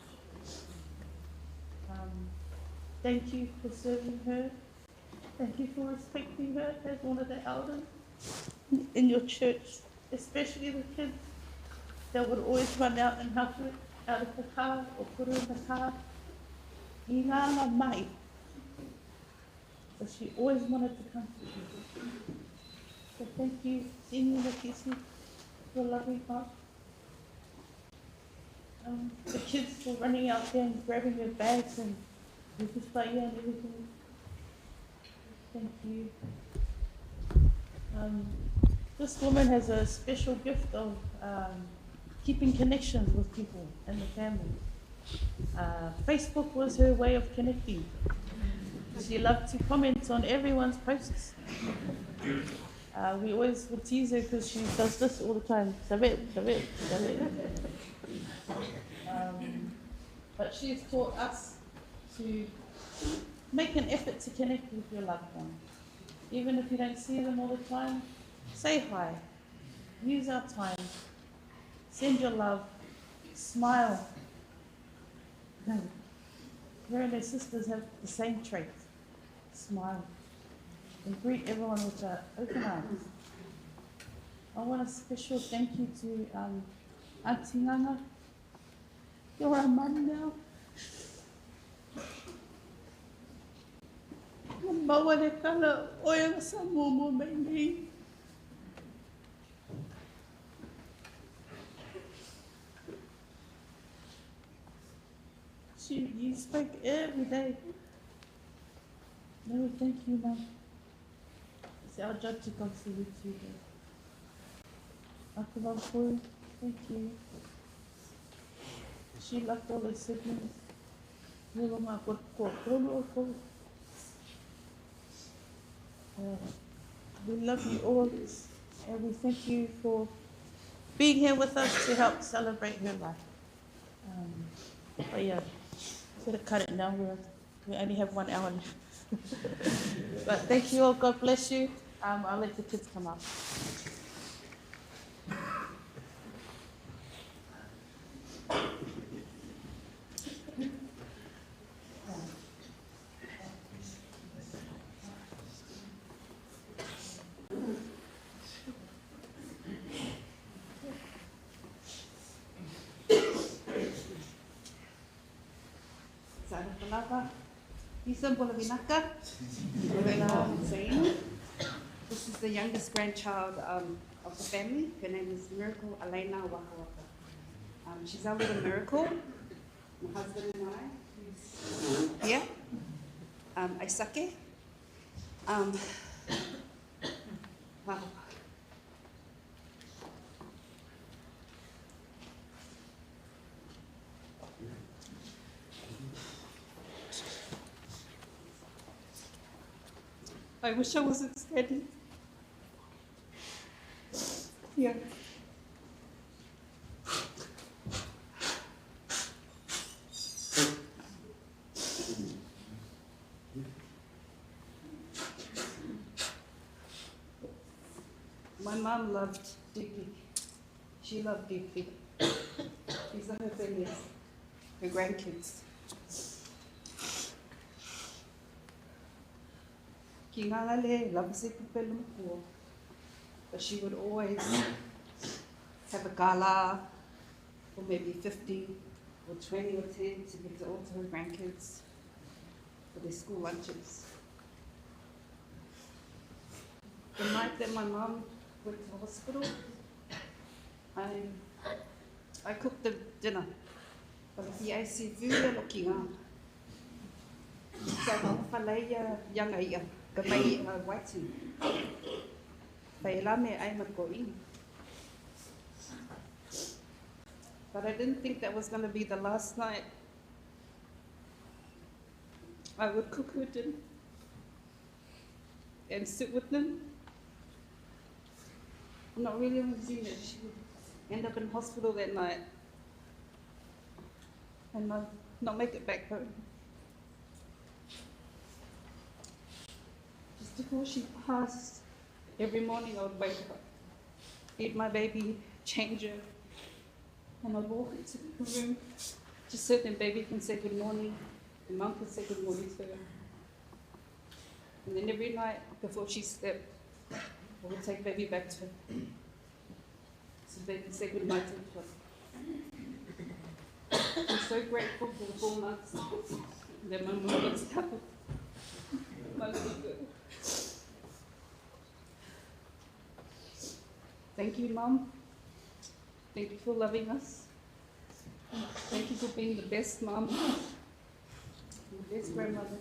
Thank you for serving her. Thank you for respecting her as one of the elders in your church, especially the kids that would always run out and help her out of the car or put her in the car. Inganga mai. But she always wanted to comfort you. So thank you, Senior Kisi, for loving her. The kids were running out there and grabbing their bags and and everything. Thank you. This woman has a special gift of keeping connections with people and the family. Facebook was her way of connecting. She loved to comment on everyone's posts. We always would tease her because she does this all the time. Sabit, sabit, sabit. But she has taught us to make an effort to connect with your loved one. Even if you don't see them all the time, say hi. Use our time. Send your love. Smile. Her and her sisters have the same trait. Smile. And greet everyone with open arms. I want a special thank you to Auntie Nganga. You're our mum now. Ua maua le tala o oe na sa muamua mai nei. She, you speak every day. No, thank you, Mum. It's our job to come see you too. Uncle thank you. She loved all her siblings. We love you all, and we thank you for being here with us to help celebrate her life. But yeah, better cut it now. We only have 1 hour left. But thank you all. God bless you. I'll let the kids come up. This is the youngest grandchild of the family. Her name is Miracle Elena Waka Waka. She's our little miracle. My husband and I, who's here, Aisake. Wow. I wish I wasn't standing here. My mum loved deeply. She loved deeply. These are her families, her grandkids. But she would always have a gala for maybe 50 or 20 or 10 to give to all to her grandkids for their school lunches. The night that my mum went to the hospital, I cooked the dinner. But the ICU looking up. But I didn't think that was going to be the last night I would cook her dinner and sit with them. I'm not really assuming that she would end up in hospital that night and not make it back home. Just before she passed, every morning I would wake up, feed my baby, change her, and I'd walk into the room just so that baby can say good morning, and mum can say good morning to her. And then every night before she slept, I would take baby back to her, so they can say good night to each other. I'm so grateful for the 4 months that my mum was out. My little girl. Thank you, Mum. Thank you for loving us. Thank you for being the best mum, the best grandmother,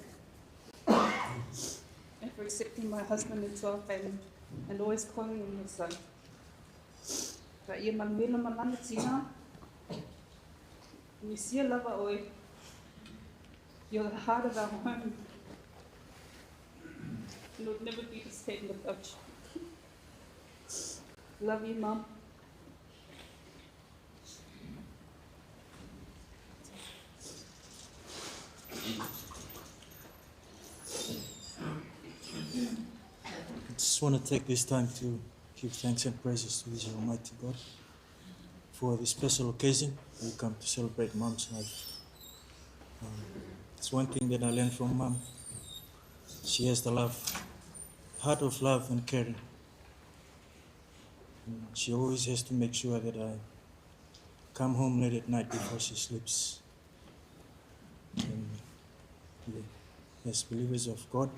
and for accepting my husband into our family and always calling him your son. You're the heart of our home. And it would never be the same without you. Love you, Mum. I just want to take this time to give thanks and praises to this Almighty God for this special occasion we come to celebrate Mom's life. It's one thing that I learned from Mom. She has the love, heart of love and caring. And she always has to make sure that come home late at night before she sleeps. And yeah, as believers of God,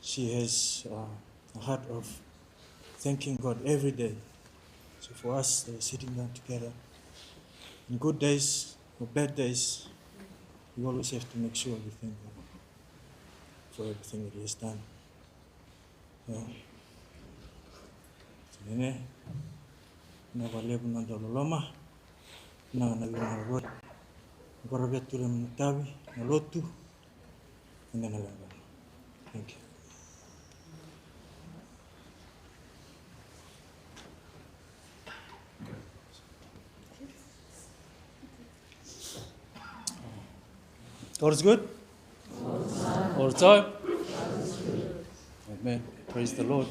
she has a heart of thanking God every day. So for us that are sitting down together, in good days or bad days, we always have to make sure we thank God for everything that He has done. Yeah. Nene, na walebu na dololoma, na na na rot, gorobetu le mutawi, na lotu, and then Thank you. God is good? All the time? Amen. Praise the Lord.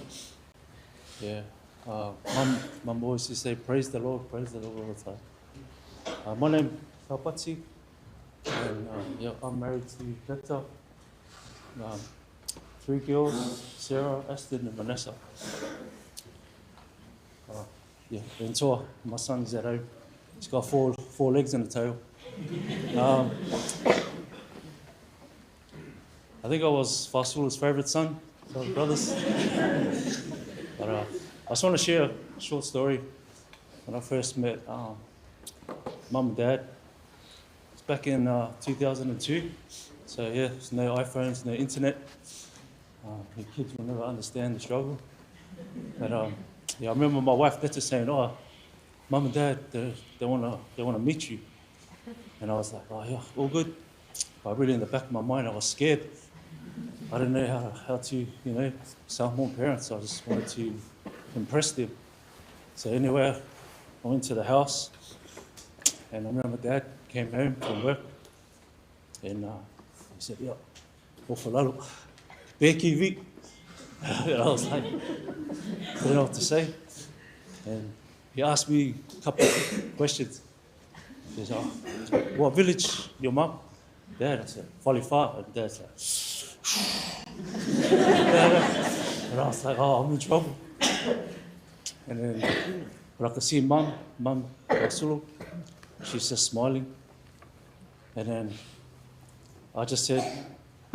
Yeah. Mum always used to say, praise the Lord all the time. My name is Tapati, and yeah, I'm married to Neta. 3 girls, Sarah, Aston, and Vanessa. Yeah, and Toa, my son's at home. He's got four legs and a tail. I think I was Fasulu's favourite son, so brothers. But I just want to share a short story. When I first met Mum and Dad, it's back in 2002. So yeah, there's no iPhones, no internet. The kids will never understand the struggle. But yeah, I remember my wife Netta saying, "Oh, Mum and Dad, they wanna meet you." And I was like, "Oh yeah, all good." But really in the back of my mind, I was scared. I didn't know how to, you know, Samoan parents. I just wanted to impress them. So anyway, I went to the house, and I remember Dad came home from work, and he said, "Yeah, ofalalo, beki vi." And I was like, I didn't know what to say. And he asked me a couple of questions. He says, "Oh, what village your mum?" Dad, I said, Falifa. And Dad's like, and I was like, oh, I'm in trouble. And then, but I could see Mum, Rasulu, she's just smiling. And then I just said,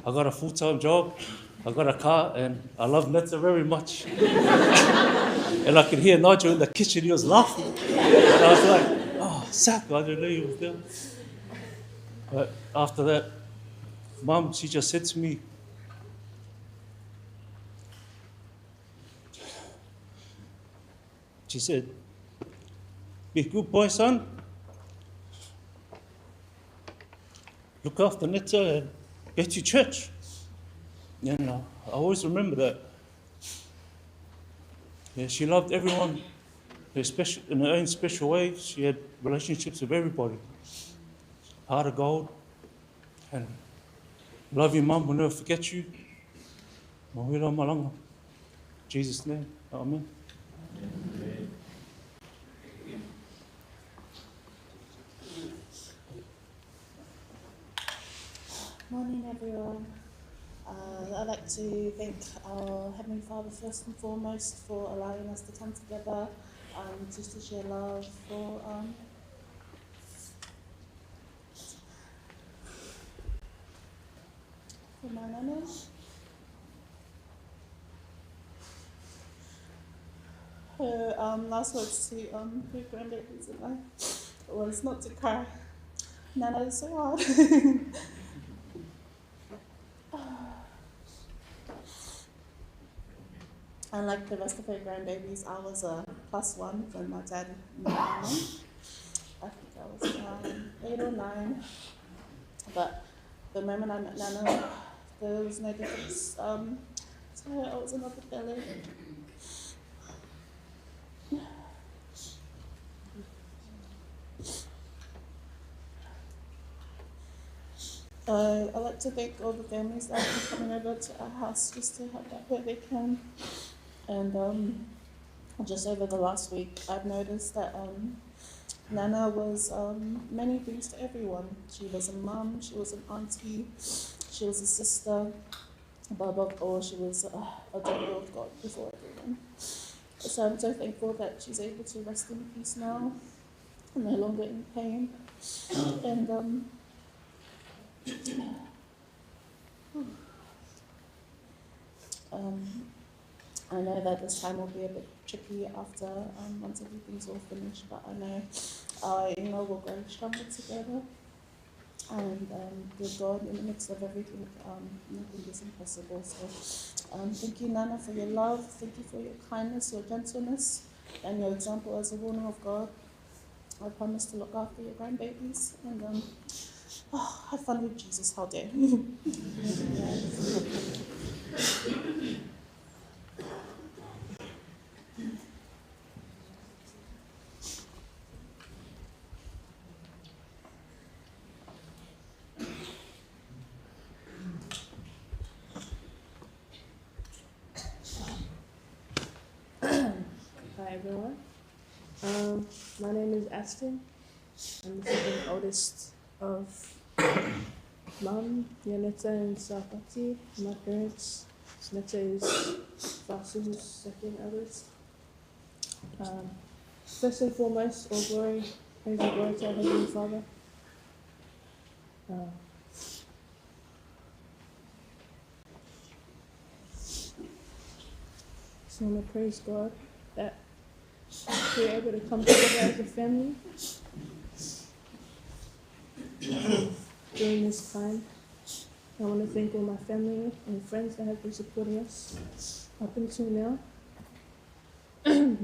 I got a full-time job, I got a car, and I love Netta very much. And I could hear Nigel in the kitchen, he was laughing. And I was like, oh, Zach, I didn't know he was there. But after that, Mum, she just said to me, she said, "Be a good boy, son. Look after Netta and get to church." And I always remember that. Yeah, she loved everyone in her own special way. She had relationships with everybody. Heart of gold. And love you, Mum. We'll never forget you. Mahura malanga. In Jesus' name. Amen. Amen. Morning, everyone. I'd like to thank our Heavenly Father first and foremost for allowing us to come together, just to share love for my nana. Her last words to her grandbabies and I was not to cry. Nana is so hard. And like the rest of her grandbabies, I was a +1 when my dad met my mum. I think I was 8 or 9. But the moment I met Nana, there was no difference. To her, I was another belly. I'd like to thank all the families that have been coming over to our house just to help out where they can. And just over the last week, I've noticed that Nana was many things to everyone. She was a mum, she was an auntie, she was a sister, but above all, she was a daughter of God before everyone. So I'm so thankful that she's able to rest in peace now. no longer in pain. And I know that this time will be a bit tricky after once everything's all finished, but I know our aiga will grow stronger together. And with God in the midst of everything, nothing is impossible. So thank you, Nana, for your love. Thank you for your kindness, your gentleness, and your example as a woman of God. I promise to look after your grandbabies. And have fun with Jesus. How dare. Hi everyone. My name is Aston. I'm the second oldest of Mum, Yanetta and Sapati, my parents. Netta is Fasu's second eldest. First and foremost, all glory, praise and glory to our Heavenly Father. So I want to praise God that we're able to come together as a family during this time. I want to thank all my family and friends that have been supporting us up until now. I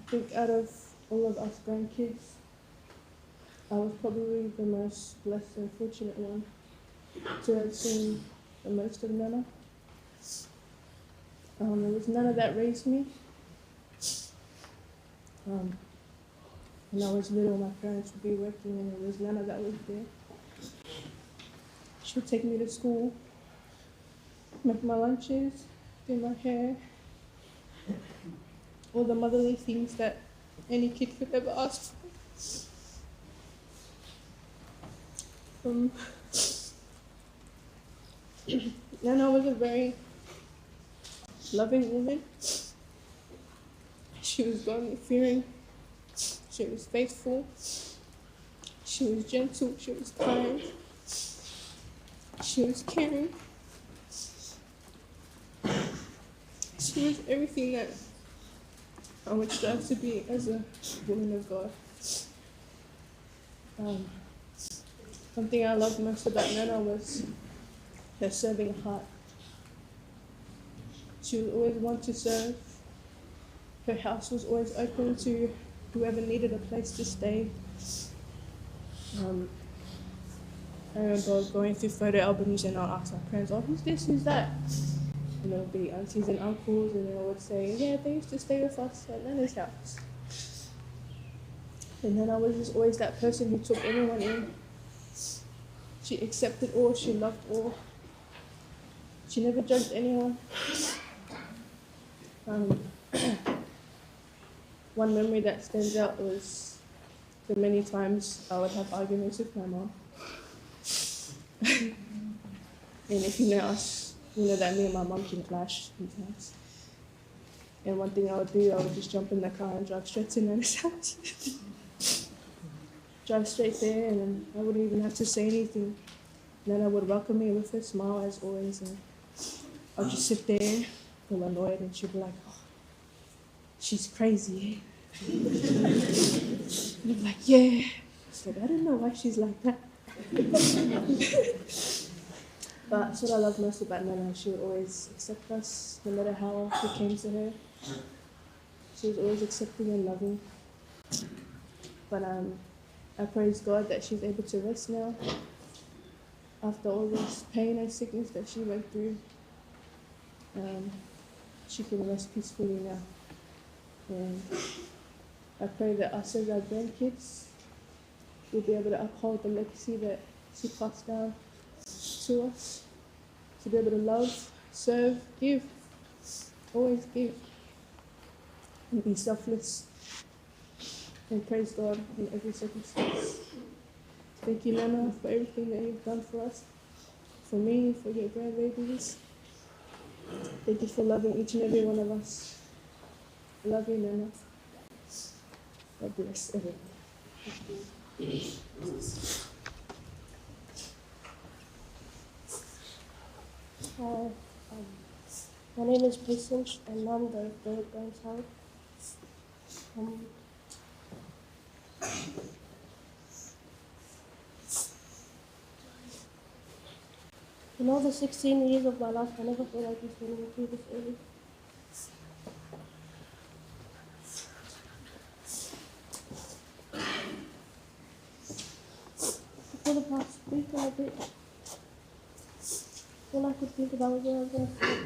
think out of all of us grandkids, I was probably the most blessed and fortunate one to have seen the most of Nana. It was Nana that raised me. When I was little, my parents would be working and it was Nana that was there. She would take me to school, make my lunches, do my hair, all the motherly things that any kid could ever ask for. Nana was a very loving woman. She was godly fearing. She was faithful. She was gentle. She was kind. She was caring. She was everything that I would strive to be as a woman of God. Something I loved most about Nana was her serving heart. She would always want to serve. Her house was always open to whoever needed a place to stay. I remember going through photo albums and I'd ask my parents, oh, who's this, who's that? And it would be aunties and uncles, and they would say, yeah, they used to stay with us at Nana's house. And Nana was just always that person who took everyone in. She accepted all, she loved all. She never judged anyone. One memory that stands out was the many times I would have arguments with my mom. And if you know us, you know that me and my mom can clash sometimes. And one thing I would do, I would just jump in the car and drive straight to Nana's house. Drive straight there, and I wouldn't even have to say anything. Nana would welcome me with a smile as always, and I'd just sit there, all annoyed, and she'd be like, oh, she's crazy. And I'm like, yeah. She's like, I don't know why she's like that. But that's what I love most about Nana. She would always accept us, no matter how we came to her. She was always accepting and loving. But I praise God that she's able to rest now after all this pain and sickness that she went through. She can rest peacefully now. And I pray that us as our grandkids will be able to uphold the legacy that she passed down to us, to be able to love, serve, give, always give, and be selfless, and praise God in every circumstance. Thank you, Nana, for everything that you've done for us, for me, for your grandbabies. Thank you for loving each and every one of us. I love you, Nana. God bless everyone. Hi, my name is Patience and I'm the third grandchild. In all the 16 years of my life, I never thought I'd be standing with you this early. For the past week and a bit, all I could think about was where I was going to start.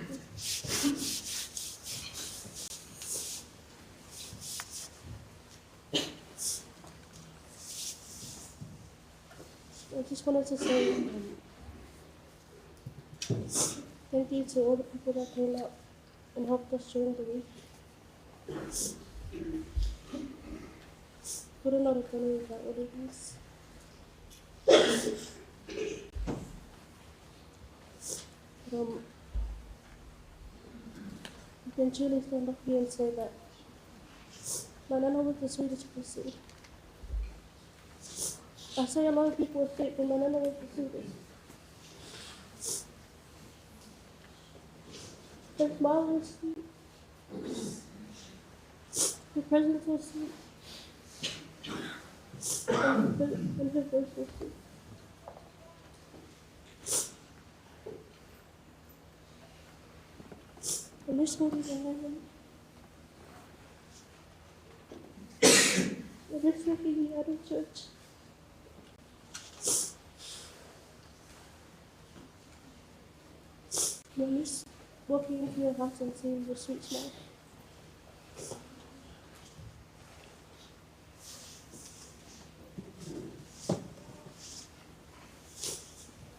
I just wanted to say thank you to all the people that came out and helped us during the week. Could not have done it without all of these. But I can truly stand up here and say that my nana was the sweetest person. I say a lot of people are sweet, but my nana was the sweetest. Her smile was sweet. Her presence was sweet. And her voice was sweet. I miss holding her hand. I miss walking out of church. I miss walking into your house and seeing your sweet smile.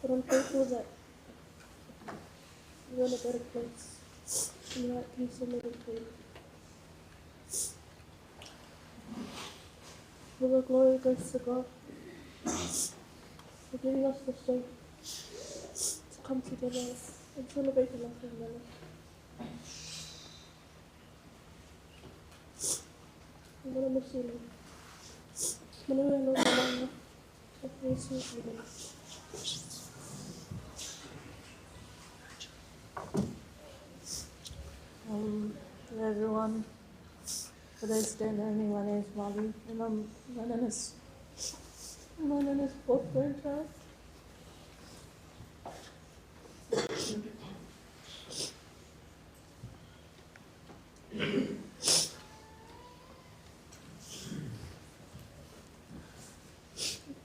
But I'm thankful that we're in a better place. And we're at peace and everything. All the glory goes to God for giving us the strength to come together and celebrate the life of Nana. I'm going to miss you, Lord. Manuel, Lord, Mama, I praise you, Amen. Hello everyone. For those who don't know me, my name is Malu, and I'm my nana's fourth grandchild.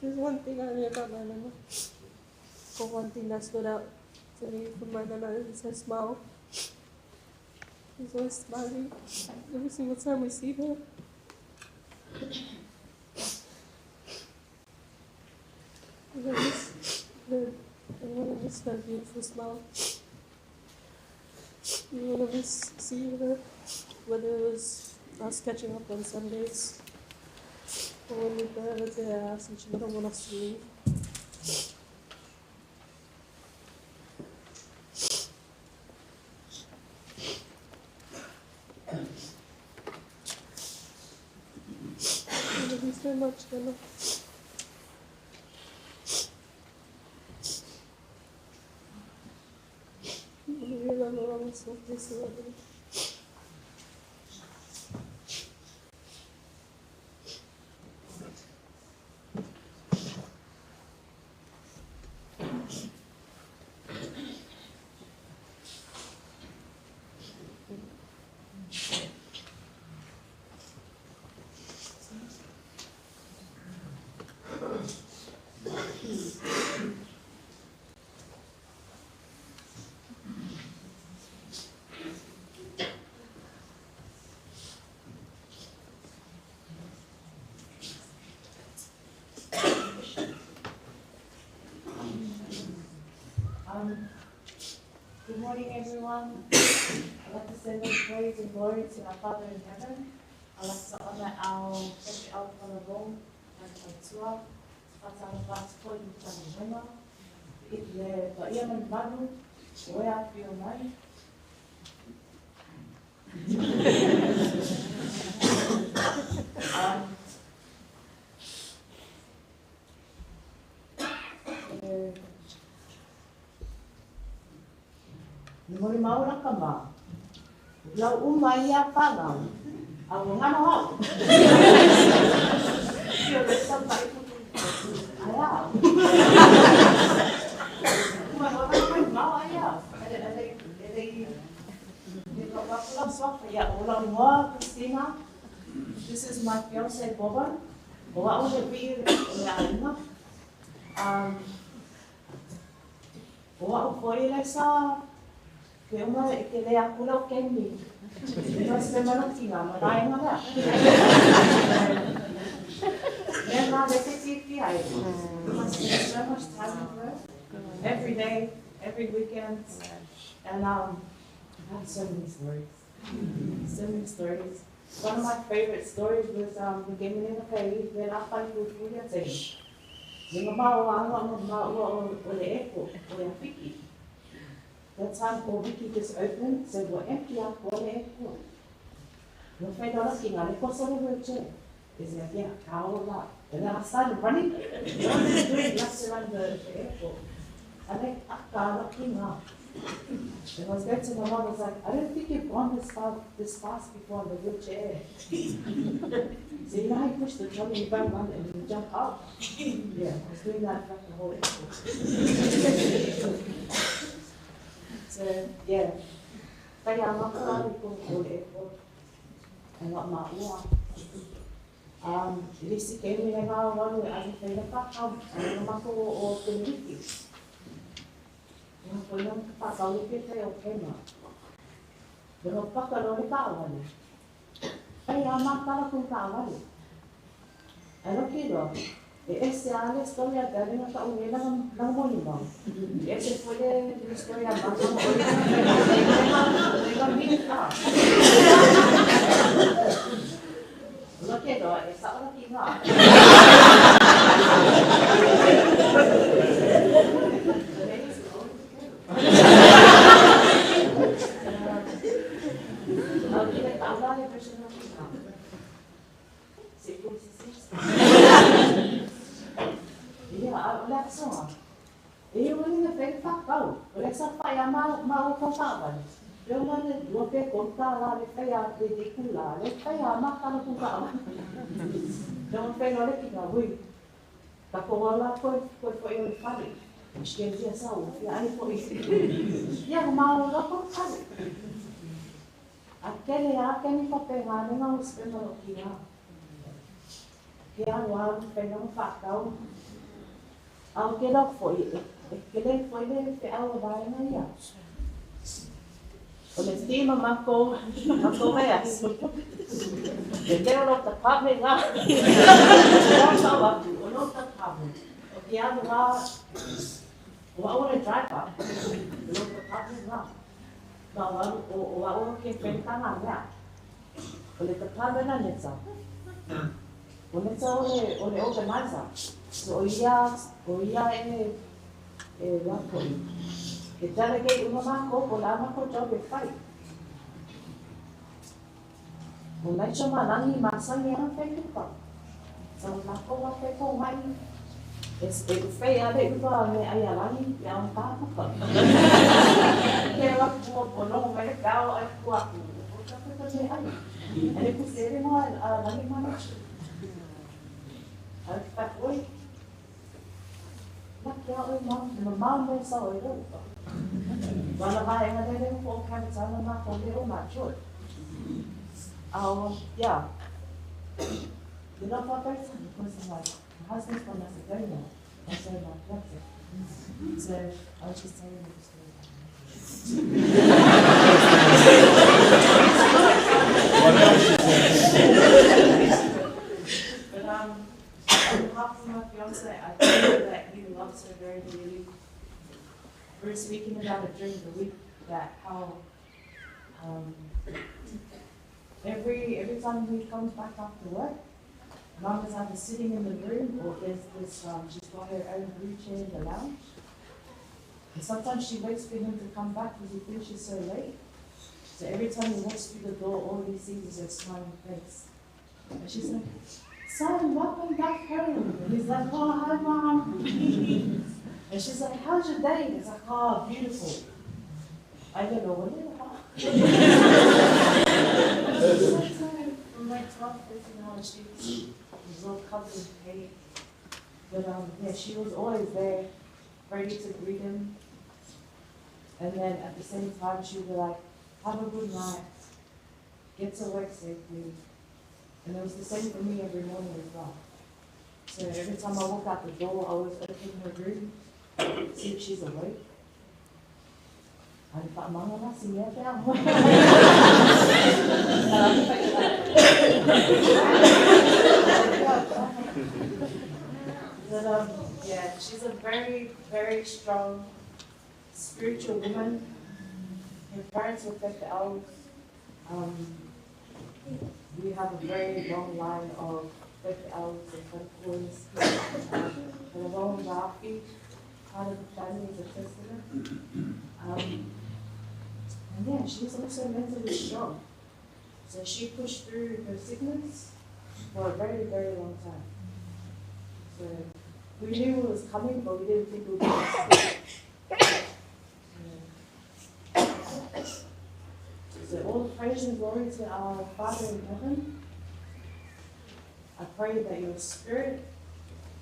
There's one thing I know about my nana, or one thing that stood out to me from my nana is her smile. She's always smiling every single time we see her. And I want to miss her beautiful smile. I want to miss seeing her, whether it was us catching up on Sundays or when we go over to her house and she didn't want us to leave. I love you so much, Nana. Good morning, everyone. I'd like to send all praise and glory to our Father in heaven. I'd like to honor our fresh alcohol and Tua, Fatana Pastor, Tangena, Le Iaman Manu, Wea Fio Mai. Le mole mau la ka ma. Lau uma ia whanau. A ua ngano au. Ia le samba i kuku. Ai au. Uma no la mai mau ai au. Ele ele ele i ia o lau ngoa Christina. This is my fiance Boban. O au le vi o le aiga. O au foi le sa ke uma e ke le aku lau kemi. No se malotinga, ma lai nga lea. Me ma le te ti ai. I spend so much time with her. Every day, every weekend. And I have so many stories. So many stories. One of my favorite stories was the game in the kai, le la whai fufuria te. Le nga mao anga o nga ua o le eko, o le afiki. That time ko wiki just opened, so we're empty up o le eko. No whai dora ki ngā le koso le wheelchair. Is like, yeah, kao la. And then I started running. I was doing laps around the airport. I like, aka la ki ngā. And I was going to my mom, I was like, I don't think you've gone this far, this fast before on the wheelchair. So you know how you push the trolley, you bang on and you jump up? Yeah, I was doing that like the whole airport. So, yeah. Kaya makalari ko ko le airport. And what ma ua. Lisi ke mi ngā walu e anu whaina whakau, anu mako o te wiki. Ngā koina ka whakau i te o kema. Pero paka no le kāwale. Pai a mātara kung kāwale. Ano kiro, e ese a le storia dare na ta unge na moni mau. E ese foi le storia ma mo le ga mi ka. Lo kiro, e sa ora ki ngā. E o le whai whakau, o le sa whai a ma o whakawale. Leo ma le lua pe konta la le whai a te diku la, le whai a ma kana kukawale. Leo ma whai no le ki ngā hui. Ka koa la koe koe koe o le whare. Shkentia sa o, ia ai koe. Ia ma o la koe whare. A kele a keni whape ngā nenga o spema lo ki ngā. Ke aru aru whai ngā whakau. Au ke rau foi, e ke le foi le te au vaenga ia. O le tima mako, mako mea. Le teo lo ta pame ngā. O tau atu, o lo ta pame. O ke aru ngā, o au le driver, o lo ta pame ngā. Ma o aru, o au ke whenka ngā mea. O le ta pame na neta. O neta o le organizer. So o ia e wako i. E delegate uma mako, o la mako job e whai. O naicho ma langi ma sangi ana whai kupa. So mako wa whai ko mai. E uwhai ale upa me ai a langi, e au tā kupa. Ke wak mua o noho mai le kao ai kua aku. O ka peka me ai. Ane kusere moa a langi mana. Ai whai oi. La kia oi mau, ma mau me sa oi rau. Wala vai nga lele mo o kamitana ma ko le o ma choi. Yeah. You know what first time because I'm like, my husband's from Macedonia, and so my fiance. So I was just telling you the story. But on behalf of my fiance, I feel that he loves her very dearly. We were speaking about it during the week, that how every time he comes back after work, Mum is either sitting in the room or there's this, she's got her own wheelchair in the lounge. And sometimes she waits for him to come back because he finishes so late. So every time he walks through the door, all he sees is her smiling face. And she's like, son, welcome back home. And he's like, oh, hi, Mom. And she's like, how's your day? He's like, oh, beautiful. I don't know what it is. From like 12, 13 hours, she was all covered in pain. But yeah, she was always there, ready to greet him. And then at the same time, she would be like, have a good night, get to work safely. And it was the same for me every morning as well. So every time I walk out the door, I always open her room, see if she's awake. But yeah, she's a very, very strong spiritual woman. Her parents were Fefe'aus. We have a very long line of Fefe'aus and Fefe'aus. Rafi, part of the family is a testament. And yeah, she's also mentally strong. So she pushed through her sickness for a very, very long time. So we knew it was coming, but we didn't think it would be this quick. So all praise and glory to our Father in heaven. I pray that your spirit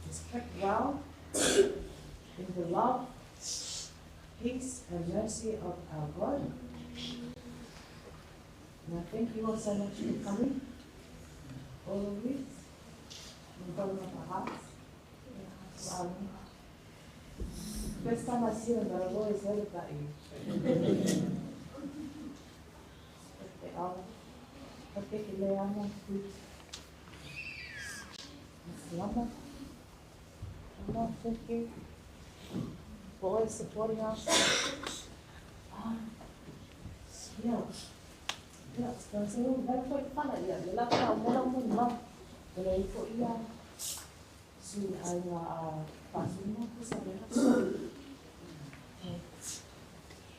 is kept well in the love, peace, and mercy of our God. And I thank you all so much for coming, all of you, from the bottom of our hearts. First time I see them, but I've always heard about you. Thank you for always supporting us.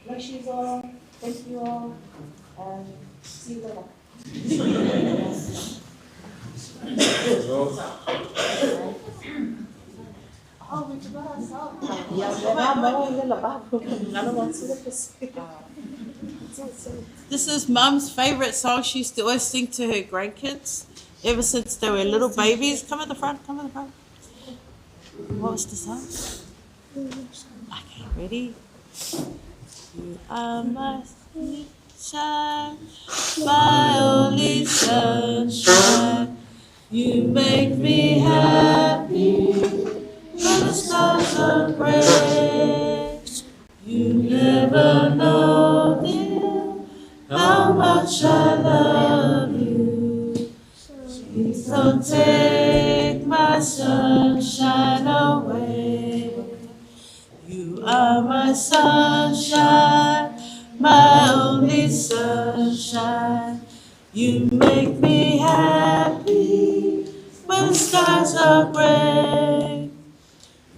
Bless you all, thank you all, and see you later. Oh, we forgot our song. This is Mum's favourite song. She used to always sing to her grandkids ever since they were little babies. Come at the front, come at the front. What was the song? Okay, ready? You are my sunshine, my only sunshine. You make me happy when the stars are gray. You never know, dear, how much I love you. Please don't take my sunshine away. You are my sunshine, my only sunshine. You make me happy when the skies are gray.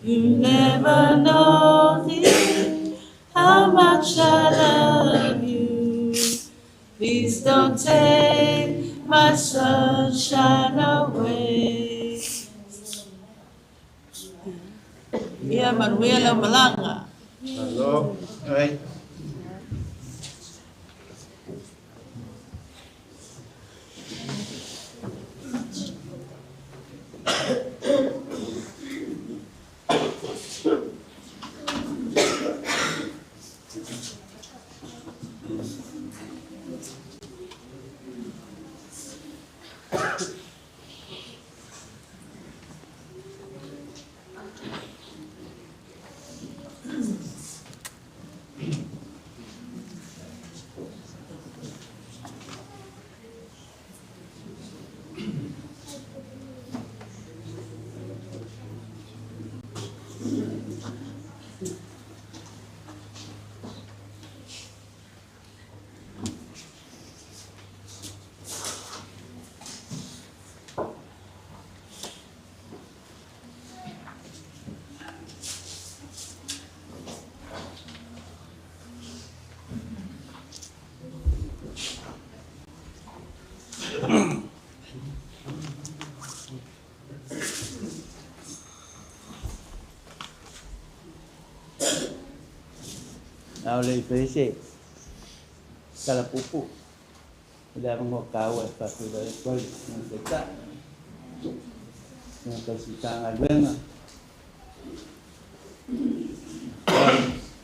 You never know, dear, how much I love you. Please don't take my sunshine away. Ia manuia malanga. Hello. Hi. A o le i faia se tala puupuu i le avanoa taua e faafeiloai atu ai i le Susuga Taitai, Susuga Tausi Matagaluega,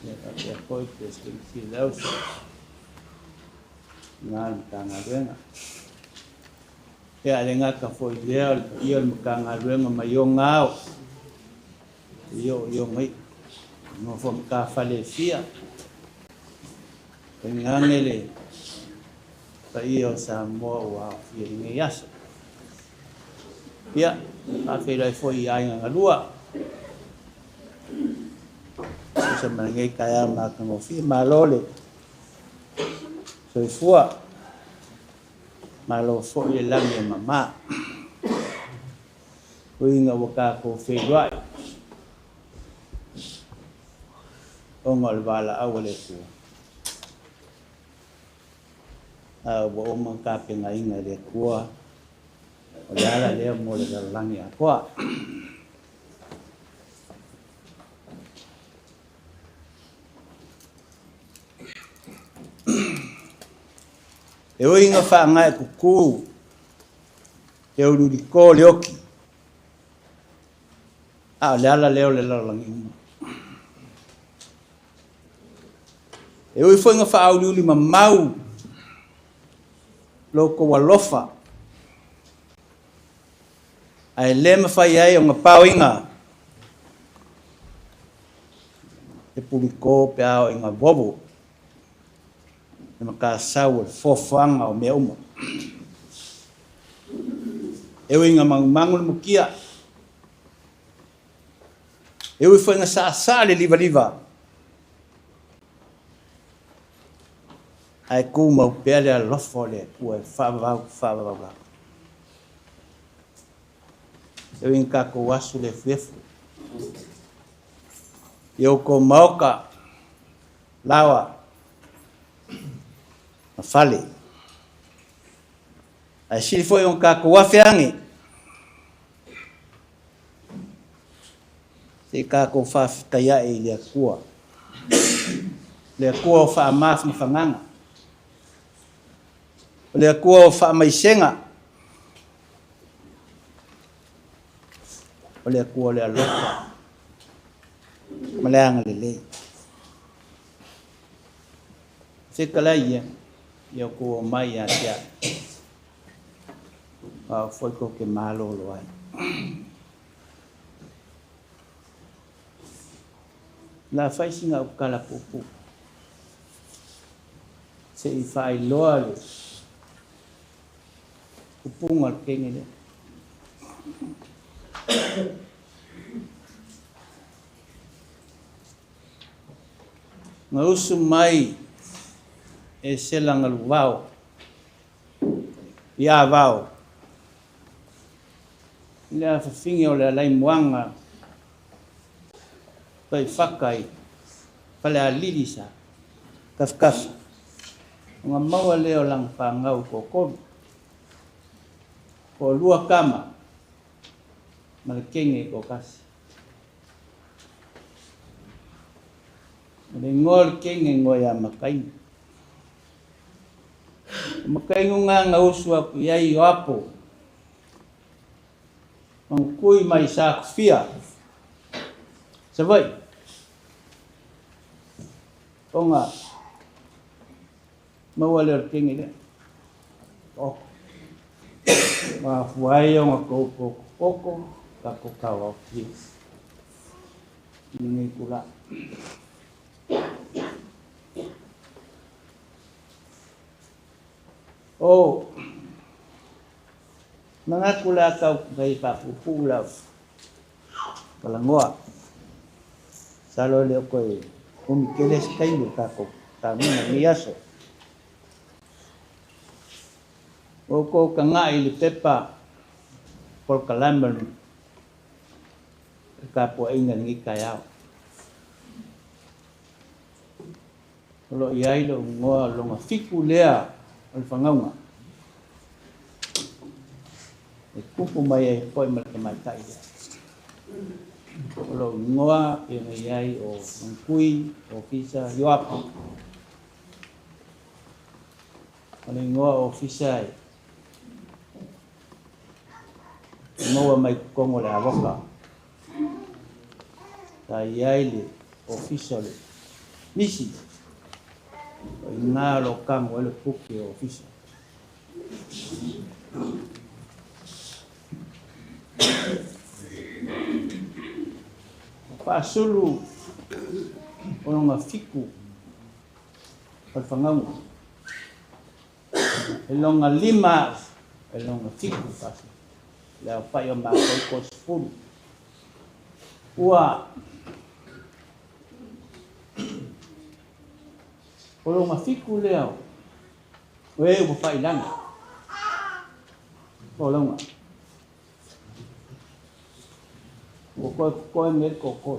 ia faapea foi le Peresetene Sili le Ausi i le Matagaluega. Ia e le gata foi i lea o le paia o le Matagaluega mai ona ao seia oo i ona iu, nofo a matafale e fia, tainane le paia o Samoa ua aofia i lenei aso. Ia, faafeiloai foi i aiga galua, tusa ma lenei taeao matagofie. Malo le soifua, malo foi le lagi e mama. Uiga ua tatou feiloai ona o le valaau a le Atua, a ua uma ona tapenaina e le Atua o le ala lea mo le lalolagi atoa. E ui ina faagaetutu e uliuliko le oti, a o le ala lea o le lalolagi uma. E ui foi ina faauliuli mamau lo outou alofa, ae le mafai ai ona paoina e puliko pe a oo ina vovo le matasau o le foafoaga o mea uma. E ui ina manumanu le mutia, e ui foi ina saasaa le livaliva, ae tumau pea le alofa o le Atua e faavavau faavavau lava. E ui ina tatou asu le efuefu i outou maota, laoa ma fale, ae sili foi ona tatou afe ane se i tatou faafetai ae i le Atua, le Atua o faamafamafagaga, o le Atua o faamaisega, o le Atua o le alofa ma le agalelei. Fetalai ia, ia outou omai ia te au, a o foi tou te malolo ai. O le a fai sina upu tala puupuu se i faailoa le upuga o le kene lea. Na usu mai e sela galuvao i Avao i le afafine o le Alaimoaga Taifaka i Falealili sa tafatafa ona maua lea o lana fanau toatolu, toalua tama ma le teine e toatasi. O le igoa o le teine e igoa ia Makainu. O Makainu na na usu atu i ai o Apo, Manukui mai Sakofia, Savaii, ona maua lea o le teine lea. Oh. Mafua ai ona tou potopoto tatou tauaofia i lenei itula. O manatu le a tau fai faapuupuu lau talanoa. Masalo e le o toe umi tele se taimi o le tatou taamiga i lenei aso. Ua outou tagai i le pepa polokalame o le tapuaiga i lenei taeao. O lo o i ai lou igoa o lona fitu lea o le fagauga e tupu mai ai foi ma le tamaitai lea. O lo ngoa e ngai ai o Ngui ofisa Ioapa. O le ngoa ofisa e maua mai kongo le avoka. Ta iai le ofisa le misi. O ngā lo kango ele puke ofisa. Paasulu o longa fiku o le fagauga. E longa lima e longa fiku fasi. Le aofa'i o matou 30. Ua o longa fiku lea o e ua fa'ilagi. O longa. Ua koe koe me koko.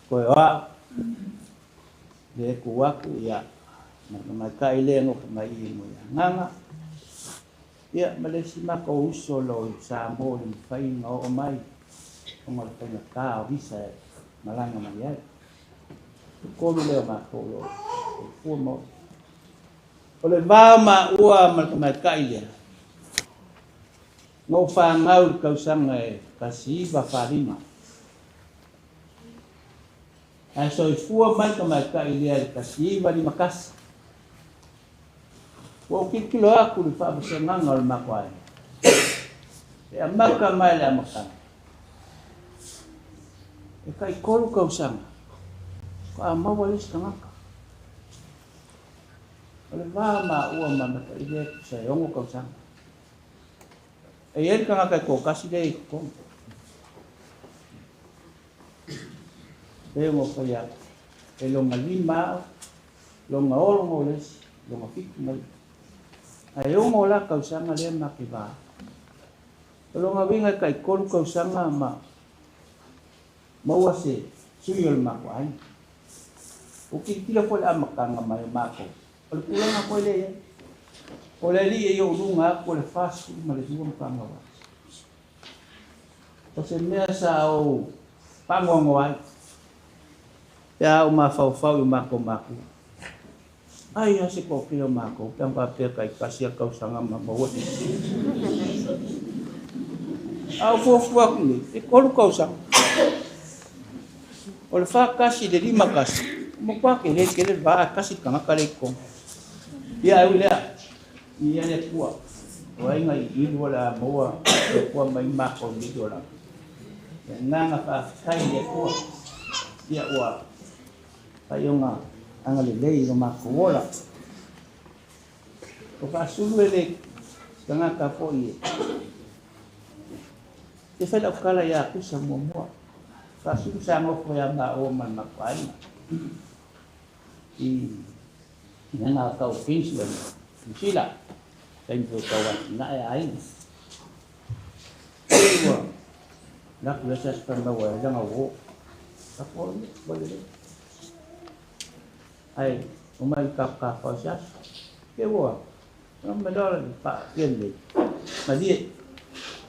Koe wa le ku aku ia. Ma kai le ngo mai i mo ia nganga. Ia ma le si ma ko uso lo sa mo le fai ngo o mai. O ngo le fai ka o visa malanga mai ai. Ko le ma ko lo. Fu mo. O le va ma ua ma mai kai le. Ngō whāngau le kausanga e kasi iwa wharima. Ae soifua mai ka maita'i lea i le 1951. Ua ou kilokilo aku i le fa'avasegaga o le makoae. E amaka mai le amataga. E ka'itolu kausaga, fa'amaua le isi tagata. O le va ma'ua ma mata'i lea tusa e 6 kausaga. E iai le tagata e tōkasi lea i totonu. E ngo whai aku. E longa 5 ao, longa 6 ngo lesi, longa 7 mai. A e 6 la kausaga lea ma ke vā. O longa winga e kai 3 kausaga ma maua se sui o le mako ai. O kilikila fo le amakanga mai o mako. O le kulanga koe le ia. O le li e i o lunga aku o le 42 ma le 2 mkanga wa. O se mea sa o pangoango ai. Pe a o mafaufau i mako mako. Ai a se kōkiri o mako, pe anga pea kai kasi a kausaga ma maua te. A o fuafua aku nei, e 3 kausaga. O le 41 le 51. Mo kwa ke le ke le va kasi tangata le ko. Ia e lea. Ia le kua. O ai ngai ilu la moa e kua mai mako ni dola. Ia nganga fa kai le kua. Ia ua paionga anga le lei o mako ola. O ka sulu ele tangata fo ie. Te whai lau kala ia kusa mua mua. Ka sulu sa ngofo ia ma o man makuaina. I ngā kau Queensland, New Zealand. Taimi fo tau atu na e aina. Ua, laku le sas pa maua e langa wo. Ka po ni, wa le. Ai, o mai ka ka pa sas. Ke ua, no me dora ni pa kien le. Ma die,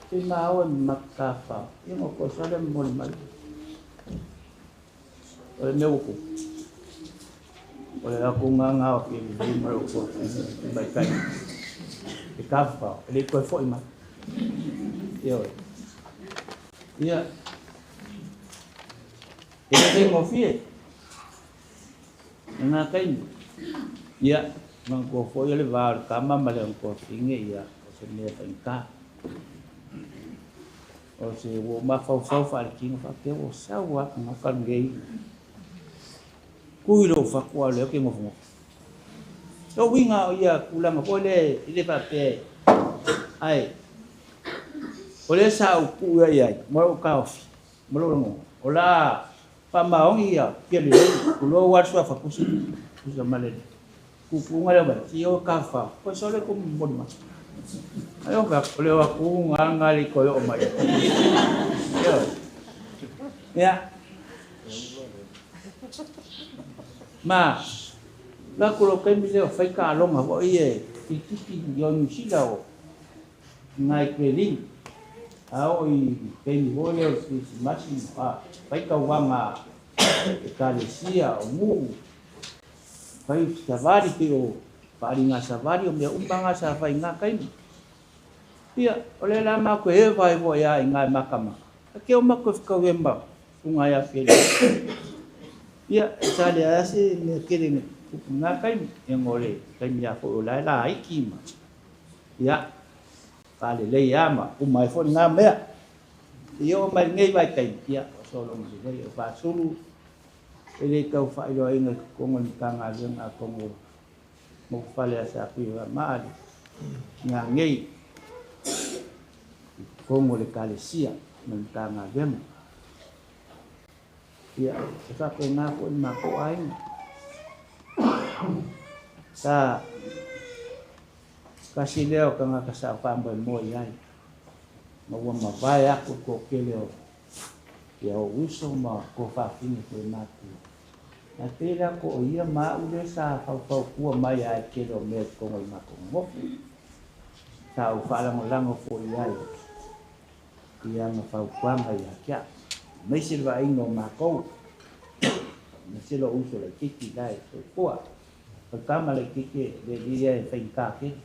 te ma o ma ka fa. Ia mo ko sale mo le mai. O le meu ku. O le aku ngā ngā o ki le maro ko mai kai. E ka fa, le koe foi mai. Ia oi. Ia. E le ngō fie. Ngā kai. Ia, ngā ko foi le vā le kama ma le ko finge ia o se mea whainga. O se wo ma fau fau fa le kinga fa pe o sa wa ngā ka ngei. Kui lo fa kua le ke ngofo. To winga o ia kulanga ko le ile fa pe. Ai. O le sa u ku ia ia mo o ka ofi. Mo lo ngo. O la pa ma ongi ia ke le ku lo wa swa fa kusi. Kusi ma le. Ku ku ngale ba ti o ka fa. Ko so le ko mo ma. Ai o ka le wa ku nga nga le ko yo mai. Yo. Ya. Ma la ku lo kai mi le fai ka longa fo ie ti ti ti yo ni si la o ngai ke li A o i taimi foi lea o le Kerisimasi ma fai tauvaga ekalesia o nuu, fai savali pei o faaaliga savali o mea uma lagā sa fai i lena taimi. Ia, o lea la matou eva ai foi lava i ina e matamata, e te o matou e fetaui ai ma susuga ia Fele. Ia, sa leai lava se mea tele na tupu i lena taimi, ona o le taimi lava foi o la e laiti ma, ia, faalelei lava ma uma ai foi lena mea. Seia oo mai lenei vaitaimi, ia, ua sologa lelei. O Fasulu e le tau faailoaina i totonu o le Matagaluega atonu o Maufale a Sapuivamaa le ina nei i totonu o le Ekalesia ma le Matagaluega. Ia, e faapena foi le matou aiga. Sa tasi lea o tagata sa ou faamoemoe i ai, ma ua mavae atu le toatele o ia ou uso ma tuafafine foi matua. Ae pei la ko o ia ma a'u lea sa faufautua mai lava i le tele o mea i totonu o le matou nonofo. Sa ou faalagolago foi i ai i ana fautuaga ia te a'u, aemaise le vaaiga o matou, aemaise lou uso laitiiti la e soifua. O le tama laitiiti e le alii lea e faigata tele,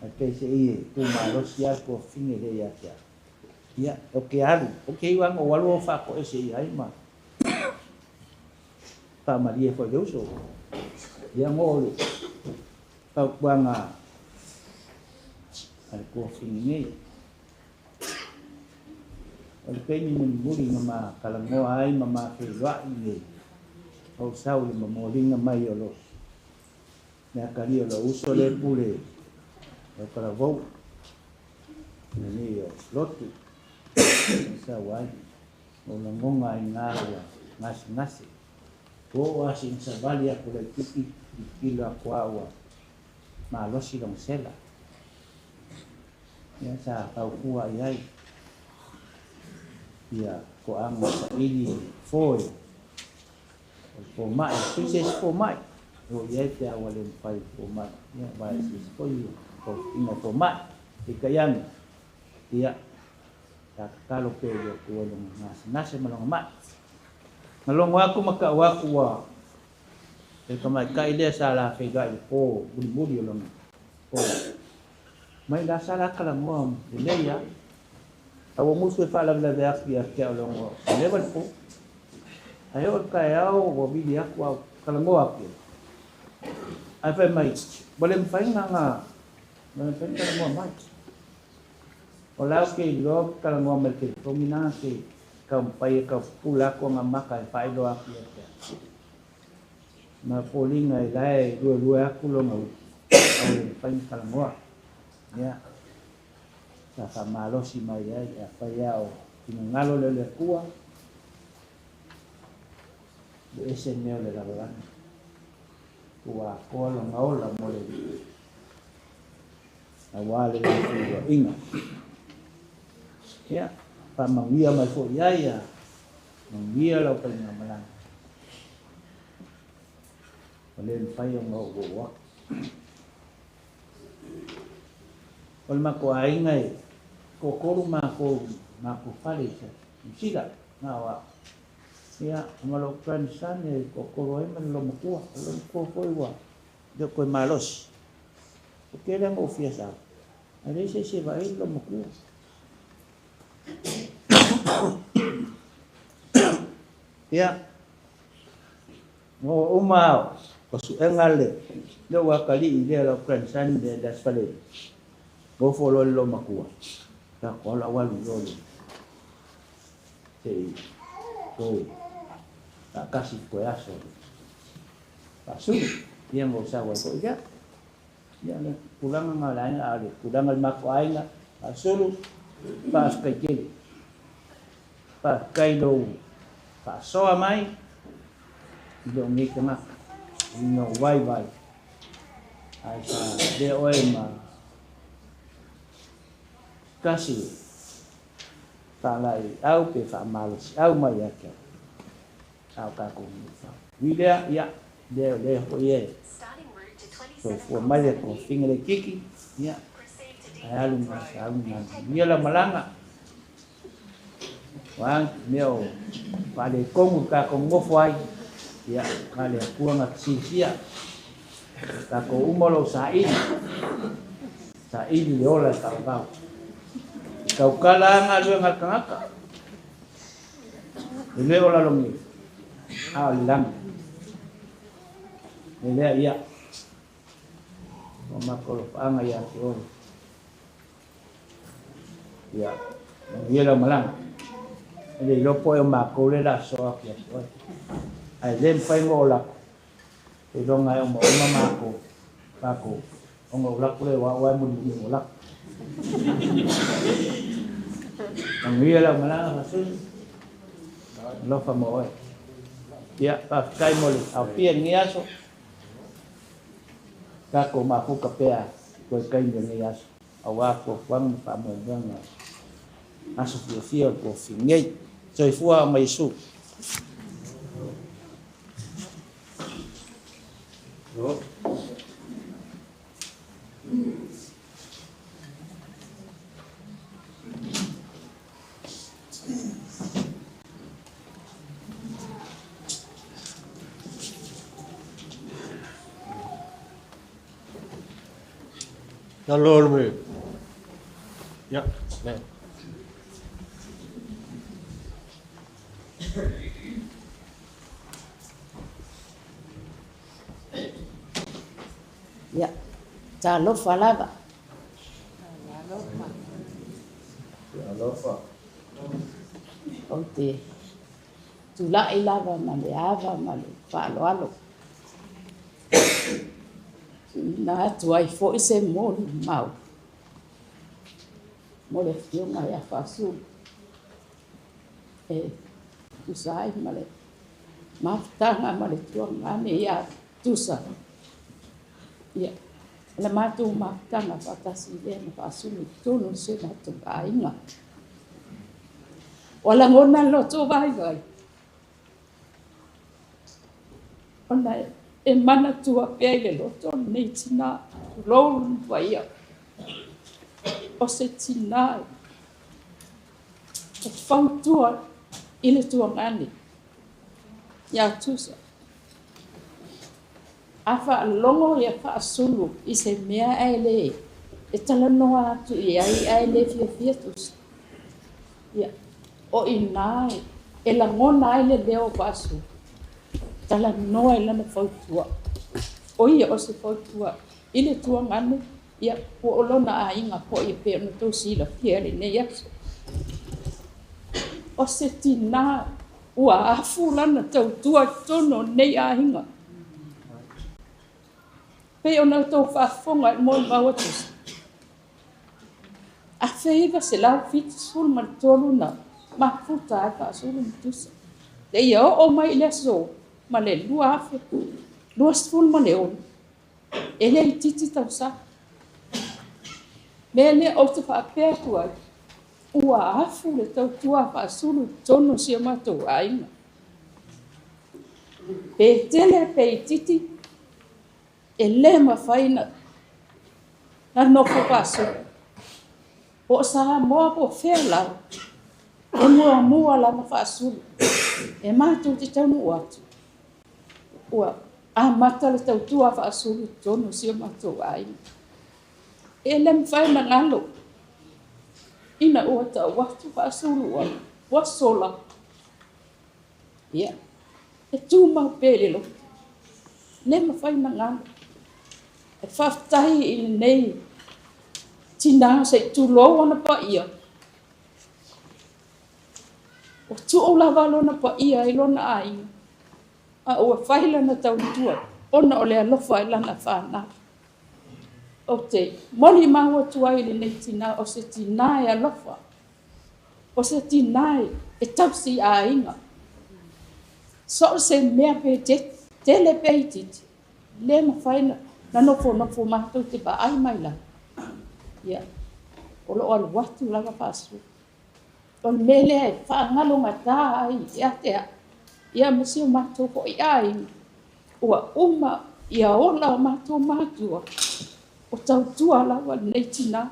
ae peiseai e tumalosi lava le tuafafine lea ia te a'u. Ia, ou te alu, ou te iu lava ina ou alu o faatoese i ai ma faamalie foi i le uso. Ia, mo le fautuaga a le tuafafine nei. O le taimi mulimuli na ma talanoa ai ma ma feiloai nei, ou sau i le momoliga mai o lo meakalia o lou uso lea e pule o Talavou, lenei o Lotu, na sau ai, ma ou lagona ai na ua gasegase. Ua oo lava seia savali atu laitiiti, tilotilo atu lava ua malosi lona sela. Ia sa fautua i ai ia toaga saili foe o le fomai, sui se isi fomai, e oo i ai pe a ua le mafai e le fomai, ia aua e eseese foi tofiga o fomai. Peitai ane, ia, sa tatalo pea i le Atua i lona gasegase ma lona mai. Na logo atu ma tau atu ua le tamaitai lea sa la feiloai i le po mulimuli o lona po mai la sa la talanoa lelei lava. A ua musu e faalavelave atu ia te au leaga ua leva le po. Ae oo i le taeao ua vili atu a ua talanoa atu i ai. Ae fai mai, ua le mafai ona ua le mafai ona talanoa mai. O la ou te iloa ou te talanoa mai i le telefoni na te taumafai e tau pupula atu ana maka e faailoa atu ia te au. Ma foliga e la e luelue atu lona upu, a ua le mafai ona talanoa. Ia, sa faamalosi mai ai, afai lava o finagalo lea o le Atua, e ese mea o le lalolagi. Ua atoa lona ola mo le Alii, aua le lafeiloaiga. Ia, faamanuia mai foi i ai ia manuia lau faigamalaga. Ua le mafai ona ou oo atu. O le matou aiga e toatolu matou matou fale i Niu Sila, na o au. Ia, ma lou grandson e toatolu ai ma le loomatua. O le loomatua foi ua le o toe malosi. O tele lava na ou fia sau, ae leai se isi e vaai le loomatua. Ia, ua uma o suega le lou atalii lea lau grandson lea le Aso Faraile, nofo loa le loomatua, tatou ala ua alu i o le se i toe faatasi i toe aso faasulu. Ia ma ou sau ai foi lea. Ia le tulaga na o le aiga, a o le tulaga i le matou aiga, faasulu, faafetai tele. Faafetai i lou faasoa mai i lou nei tagata, i lou vaivai, ae sa avea oe ma tasi faalaeiau pe faamalosiau mai ia te au, a o tatou nuu. Ui lea, ia, lea o lea foi e soifua mai le tofiga laitiiti, ia, ae alu ma sauni ma manuia lau malaga. O a mea o faaletonu i le tatou nonofo ai, ia, na le Atua na te silafia. O tatou uma o lo o saili, saili le ola e faavavau. E tautala lava galuega a le tagata, e le o lalogī, a o le lagi. O le mea lea, ia, o matou alofaaga ia te oe. Ia, manuia lau malaga. E le iloa po o matou lea o le a soa atu ia te oe. Ae le mafai ona ou alu atu, seiloga e omaoma matou, matou, ona ou alu atu lea aua o au lava e mulimuli ona ou alu atu. Manuia lau malaga Faasulu. Alofa mo oe. Ia, faafetai mo le aofia i lenei aso. Tatou mafuta pea i toe taimi o lenei aso, aua fuafuaga ma faamoemoega o aso fiafia o le tofi nei. Soifua ma Iesu. Lalo me. Ya, ne. Ia, talofa lava. Talofa. Ou te tulai lava ma le ava ma le faaaloalo. Tuuina atu ai foi se molimau mo le Afioga ia Faasulu e tusa ai ma le mafutaga ma le tuagane ia Tusa. Ia, o le matou mafutaga faatasi lea na faasulu i totonu o si o matou aiga. Ua lagona le loto vaivai ona e manatua pea i le loto lenei tinā, tulou le paia, o se tinā e fautua i le tuagane ia Tusa. A faalogo ia Faasulu i se mea ae le e talanoa atu i ai ae le fiafia Tusa, ia, o i ina e lagona ai le leo o Faasulu, talanoa i lana fautua. O ia o se fautua i le tuagane, ia, po o lona aiga foi e pei ona outou silafia i lenei aso. O se tinā ua afu lana tautua i totonu o lenei aiga. Pei ona outou faafofoga i le molimau a Tusa, 1973 na mafuta ai Faasulu ma Tusa, seia oo mai i le aso ma le 2026, e le itiiti tausaga. Mea lea ou te faapea atu ai, ua afu le tautua a Faasulu i totonu o si o matou aiga. Pe tele pe itiiti, e le mafai na nofo Faasulu. Po o Samoa po o fea lava, e muamua lava Faasulu. E matou te taunuu atu, ua amata le tautua a Faasulu i totonu o si o matou aiga. E le mafai ona galo ina ua tau atu Faasulu ua sola. Ia, e tumau pea i le loto. Le mafai ona galo. E faafetai i lenei tinā se i tulou ona paia. Ua tuu lava lona paia i lona aiga, a ua fai lana tautua ona o le alofa i lana fanau. Ou te molimau atu ai i lenei tinā, o se tinā e alofa, o se tinā e tausi aiga. So o se mea pe tele pe itiiti, le mafai na nofonofo matou te vaai mai lava. Ia, o lo o alu atu lava Faasulu. O le mea lea e faagalogata ai ia te au, ia ma si o matou foi aiga, ua uma ia ola o matou matua, o tautua lava lenei tinā,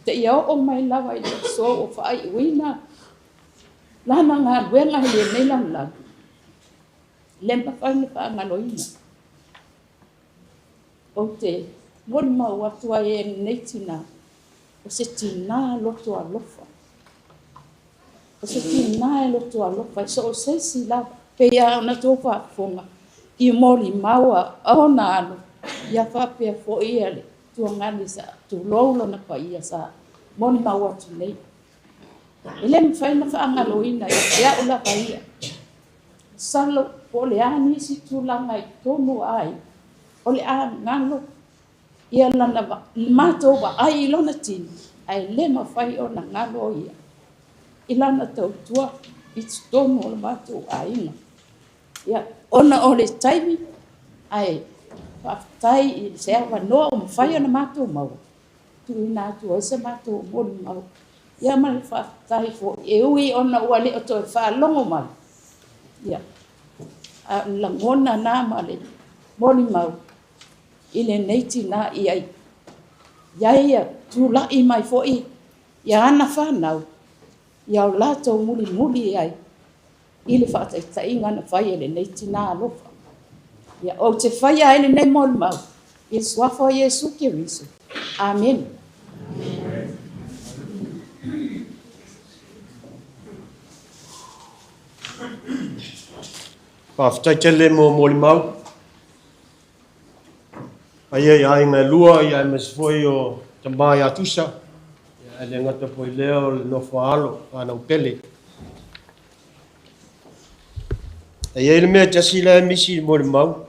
seia oo mai lava i le aso ua faaiuina Lana galuega i lenei lalolagi, le mafai ona faagaloina. Ou te molimau atu ai e lenei tinā, o se tinā loto alofa. O se tinā e loto alofa e so o se isi lava. Pei lava ona tou faafofoga i molimau a ona alo, ia faapea foi ia le tuagani sa tulou lona paia sa molimau atu nei. E le mafai ona faagaloina ia te au lava ia. Masalo po o le a nisi tulaga i totonu o aiga, o le a galo ia lana matou vaai i lona tino, ae le mafai ona galo ia i lana tautua i totonu o le matou aiga. Ia, ona o le taimi, ae faafetai i se avanoa ua mafai ona matou maua, tuuina atu ai se matou molimau. Ia ma le faafetai foi, e ui ona ua le o toe faalogo mai, ia, a o le lagona na ma le molimau i lenei tinā i ai. Ia ia tulai mai foi ia ana whanau, ia o latou mulimuli ai i le faataitaiga na fai e lenei tinā alofa. Ia, ou te faia ai lenei molimau i le suafa o Iesu Keriso. Amene. Faafetai tele mo molimau. Paia i aiga e lua, ia aemaise foi o tama ia Tusa, ia ae le gata foi i lea o le nofo a alo, fanau pele. E i ai le mea e tasi la e misi i le molimau,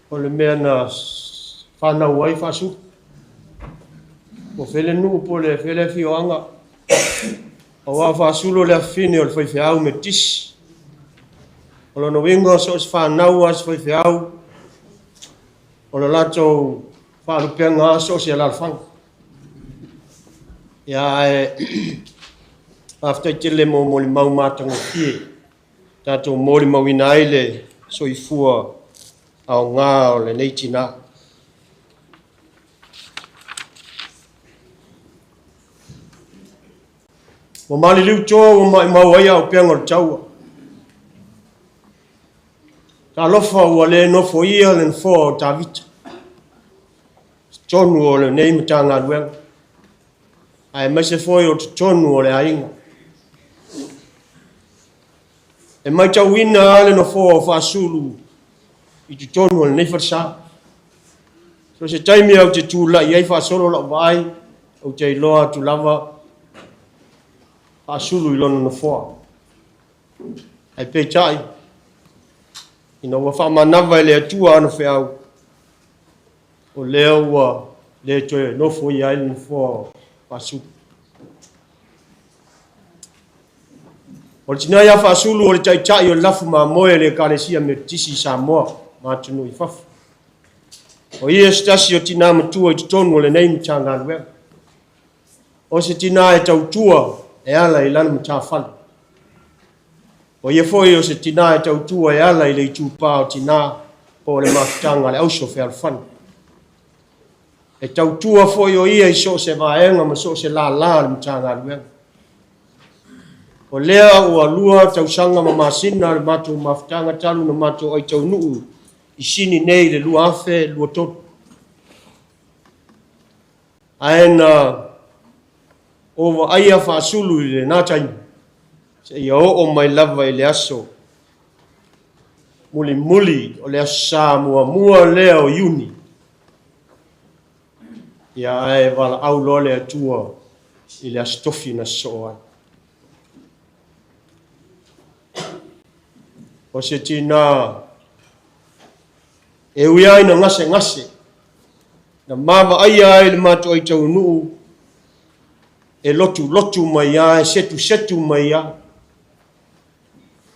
o le mea na fanau ai Faasulu. Po o fea le nuu po o le fea le afioaga, aua o Faasulu o le afafine o le faifeau Metotisi. O lona uiga so o se fanau lava a se faifeau, o le latou faalupega lava so o se alaalafaga. Ia ae faafetai tele mo molimau matagofie tatou molimauina ai le soifua aoga o lenei tinā. Ua maliliu toa ua maumau ai auupega o le taua. Talofa ua le nofoia le nofoa o Tavita i totonu o lenei Matagaluega, aemaise foi o totonu o le aiga. E matauina lava le nofoa o Faasulu i totonu o lenei falesa. So se taimi ou te tulai ai faasolo lau vaai, ou te iloa atu lava Faasulu i lona nofoa. Ae peitai, ina ua faamanava e le Atua ana feau, o lea ua le toe nofoia ai le nofoa o Faasulu. O le tina ia Faasulu o le taitai o le lafu mamoe a le Ekalesia Metotisi i Samoa ma atunuu i fafo. O ia se tasi o tina matua i totonu o lenei Matagaluega. O se tina e tautua e ala i lana matafale. O ia foi o se tina e tautua e ala i le itupa o tina po o le mafutaga a le auso fealofani. E tautua foi o ia i so o se vaega ma so o se lālā o le Matagaluega. O lea ua 2 tausaga ma masina le matou mafutaga talu na matou ai taunuu i Sini nei i le 2023. Ae na ou vaaia Faasulu i lena taimi, seia oo mai lava i le aso mulimuli o le Aso Sa muamua lea o Iuni. Ia ae valaau loa le Atua i le Aso Tofi na sosoo ai. O se tinā e ui ai na gasegase, na maavaaia ai le matou aitaunuu e lotulotu mai a, e setusetu mai a,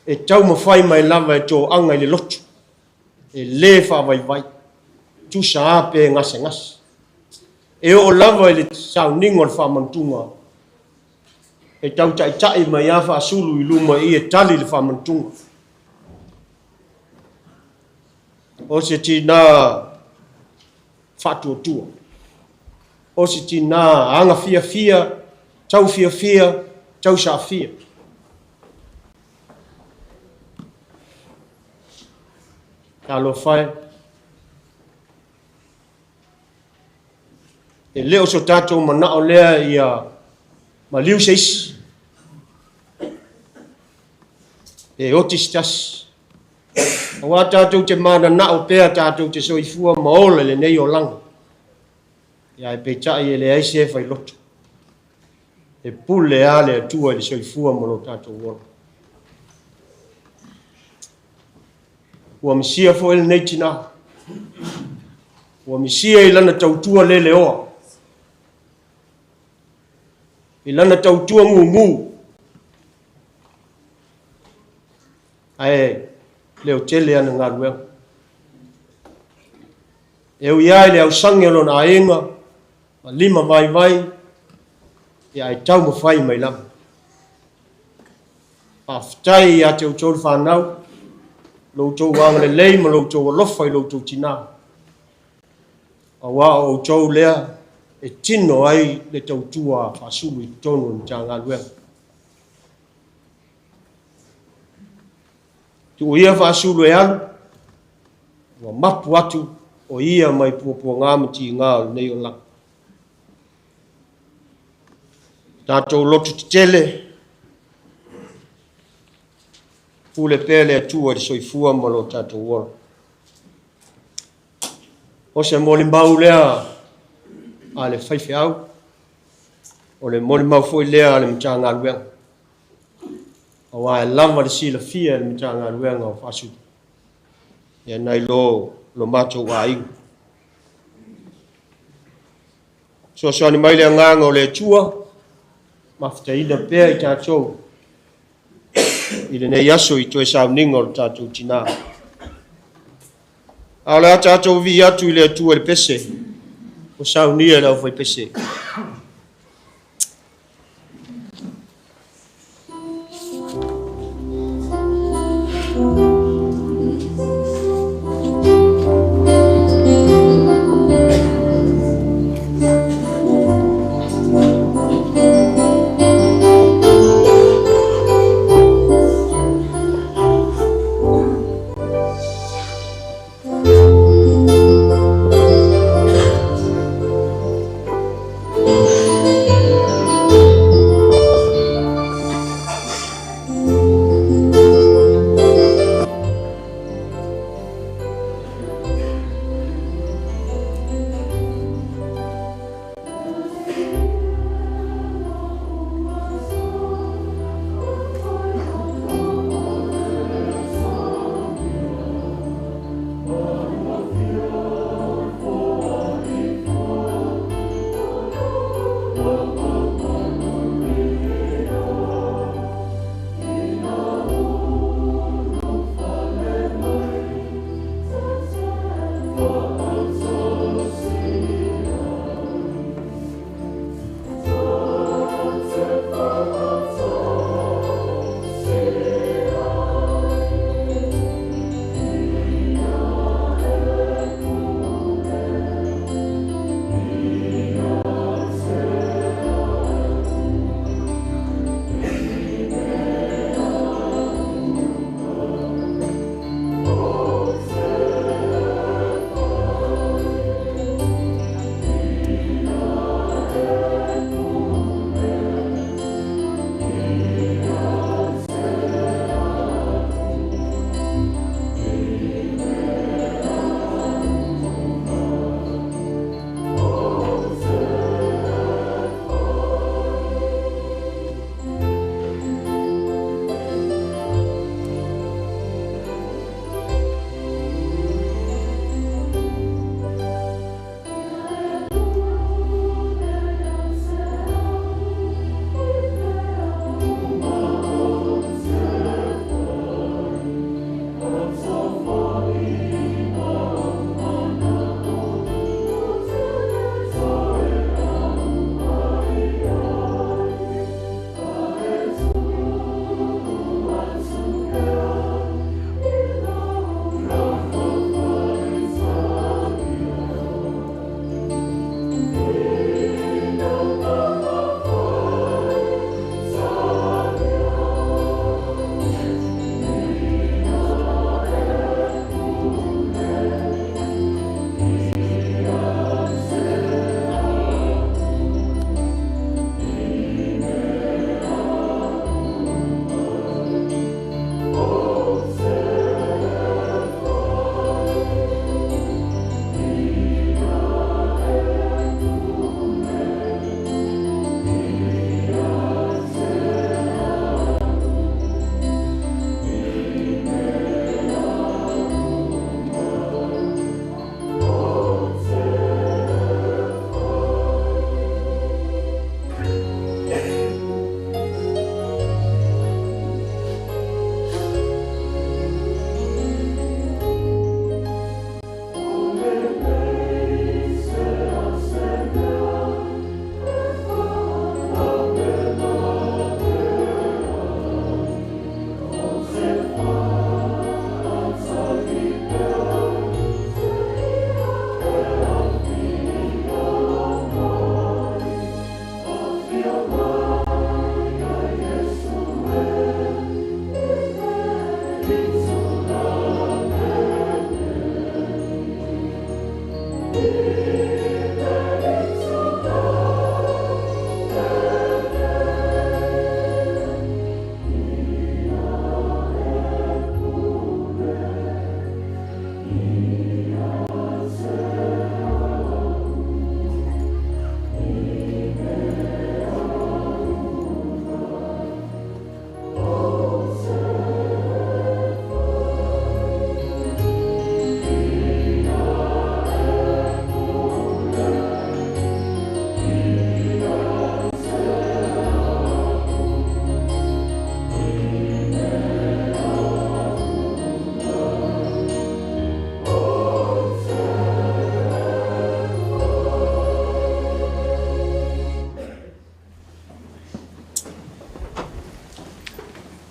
e taumafai mai lava e toaga i le lotu, e le faavaivai, tusa a pe gasegase. E oo lava i le sauniga o le faamantuga, e tau taitai mai a Faasulu i luma i i e tali le faamantuga. O se tinā faatuatua, o se tinā agafiafia, taufiafia, tausaafia. Talofa e. E le o so tatou manao lea ia maliu se isi. E oti se tasi. Aua tatou te mananao pea tatou te soifua ma ola i lenei olaga. Ia ae peitai e leai se failoto. E pule lava le Atua i le soifua ma lo tatou ola. Ua misia foi lenei tinā. Ua misia i lana tautua le leoa. I lana tautua gugu. Ae leo tele ana galuega. E ui lava i le ausage o lona aiga ma lima vaivai, ia ae taumafai mai lava. Faafetai ia te outou le fanau, lo outou agalelei ma lo outou alofa i lo outou tinā. Aua o outou lea e tino ai le tautua faasulu i totonu o le Matagaluega. Tuu ia faasulu e alu, ua mapu atu o ia mai puapuaga ma tiga o lenei olaga. Tatou loto tetele, pule pea le Atua i le soifua ma lo tatou ola. O se molimau lea a le faifeau, o le molimau foi lea a le Matagaluega. Aua e lava le silafia e le Matagaluega o Faasulu, ia nai lo lo matou aiga. Fesoasoani mai le agaga o le Atua, mafutaina pea i tatou i lenei aso i toe sauniga o le tatou tinā. A o le a tatou vivii atu i le Atua i le pese, ua saunia e le aufaipese.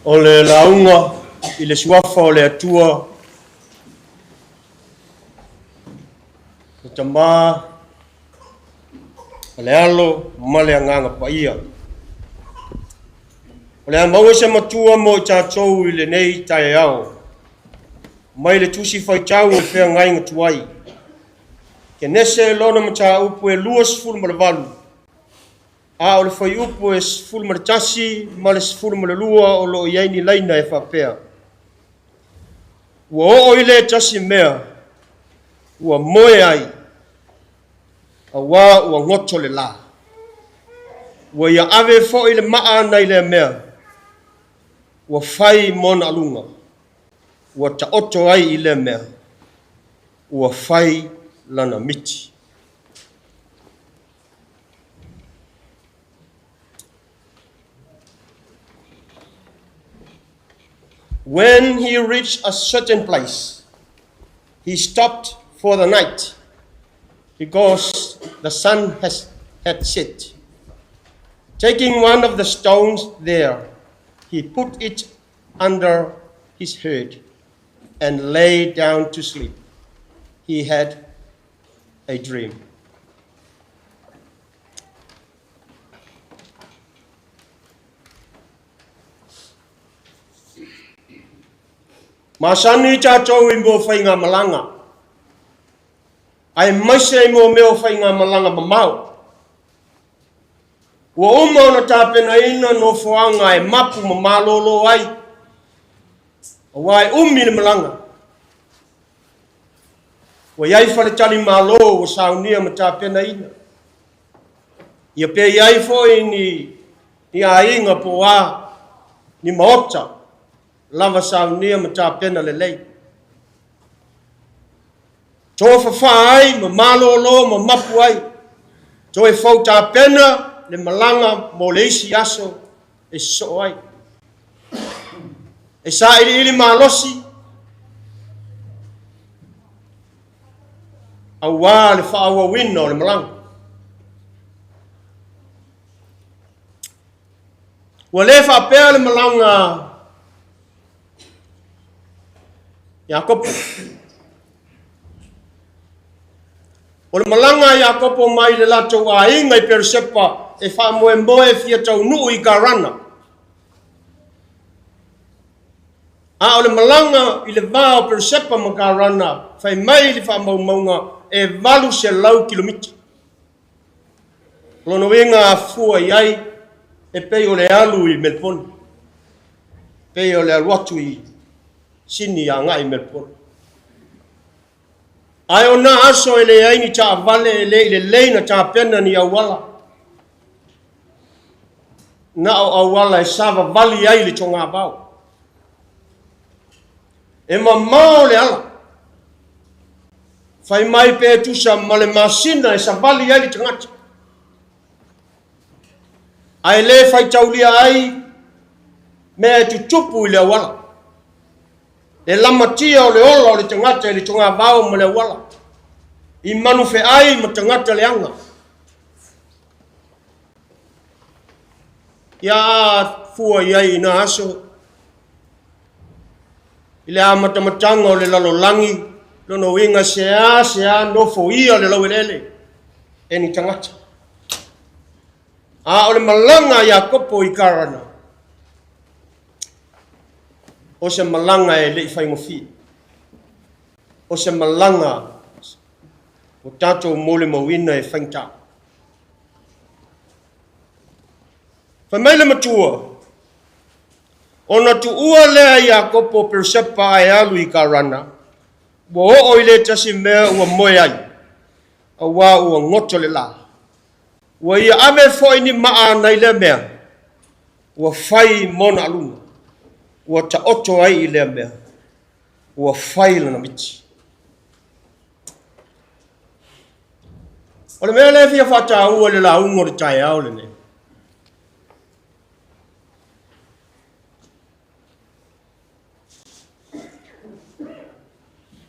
O le lauga i le suafa o le Atua, le Tama, le Alo ma le Agaga Paia. O le a maua se matua mo i tatou i lenei taeao, mai le tusi faitau o le feagaiga tuai. Kenese lona mataupu e 28, a o le fuaiupu e 11 ma le 12 o lo o i ai ni laina e faapea. Ua oo i le tasi mea, ua moe ai, auā ua goto le lā. Ua ia ave foi le maa nai lea mea, ua fai mona aluga, ua taoto ai i lea mea, ua fai lana miti. When he reached a certain place, he stopped for the night because the sun had set. Taking one of the stones there, he put it under his head and lay down to sleep. He had a dream. Masani tatou i mo whainga malanga. Ai maise i mo meo whainga malanga mamau. Ua uma ona tapenaina nofoaga e mapu ma malōlō ai, auā e umi le malaga. Ua i ai faletalimalo ua saunia ma tapenaina. Ia pe i ai foi ni, ni aiga po o a, ni maota lava saunia ma tapena lelei. Tofafā ai ma malōlō ma mapu ai, toe fou tapena le malaga mo le isi aso e sosoo ai. E sailiili malosi auā le faaauauina o le malaga. Ua le faapea le malaga Iakopo. O le malaga a Iakopo mai le latou aiga i Peresepa e faamoemoe e fia taunuu i Karana. A o le malaga i le va o Peresepa ma Karana, fai mai le faamaumauga e 800 kilomita. O lona uiga a fua i ai, e pei o le alu i Melipone, pei o le alu atu i Sini agai i Melipone. Ae o na aso e leai ni taavale, e le i lelei na tapena ni auala. Na o auala e savavali ai le togavao. E mamao le ala. Fai mai pe tusa ma le masina e savali ai le tagata. Ae le faitaulia ai mea e tutupu i le auala. Le lamatia o le ola o le tagata i le togavao ma le auala. I manufeai ma tagata leaga. Ia a fua i ai i na aso, i le amatamataga o le lalolagi, lona uiga seāseā nofoia le laueleele e ni tagata. A o le malaga a Iakopo i Karana, o se malaga e le i faigofie. O se malaga Ua tatou molimauina e faigata. Fai mai le matua, Ona tuua lea e Iakopo Peresepa ae alu i Karana, ua oo i le tasi mea ua moe ai, auā ua goto le lā. Ua ia ave foi ni maa nai lea mea, ua fai mona aluga, ua taoto ai i lea mea, ua fai lana miti. O le mea lea e fia faataua i le lauga o le taeao lenei,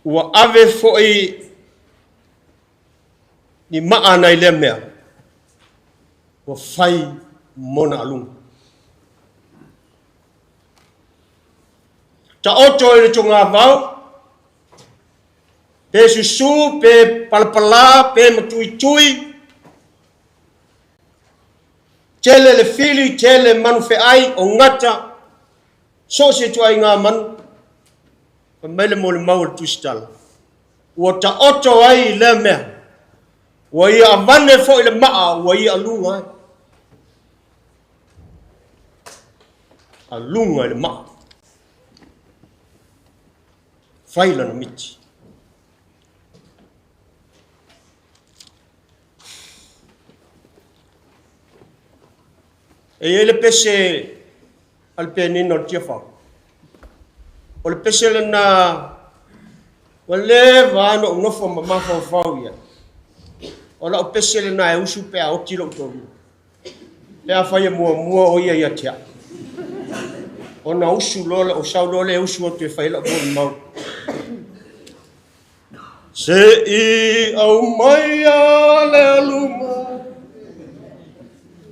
ua ave foi ni maa nai lea mea, ua fai mona aluga. Taoto i le togavao, pe susu, pe palapala, pe matuitui, tele le fili, tele manu feai, o gata, so o se ituaiga manu, fai mai le molimau a le Tusitala, ua taoto ai i lea mea, ua ia avane foi le maa, ua ia aluga ai. Aluga i le maa. Fai lana miti. E i ai le pese a le penina o le Tiafau. O le pese lena ua leva lava ona ou nofo ma mafaufau i ai. O lau pese lena e usu pe a oti lou toalua. Pe afai e muamua o ia ia te au. Ona usu loa lea, sau loa lea e usu atu e fai ai lau molimau. Se i aumaia le aluga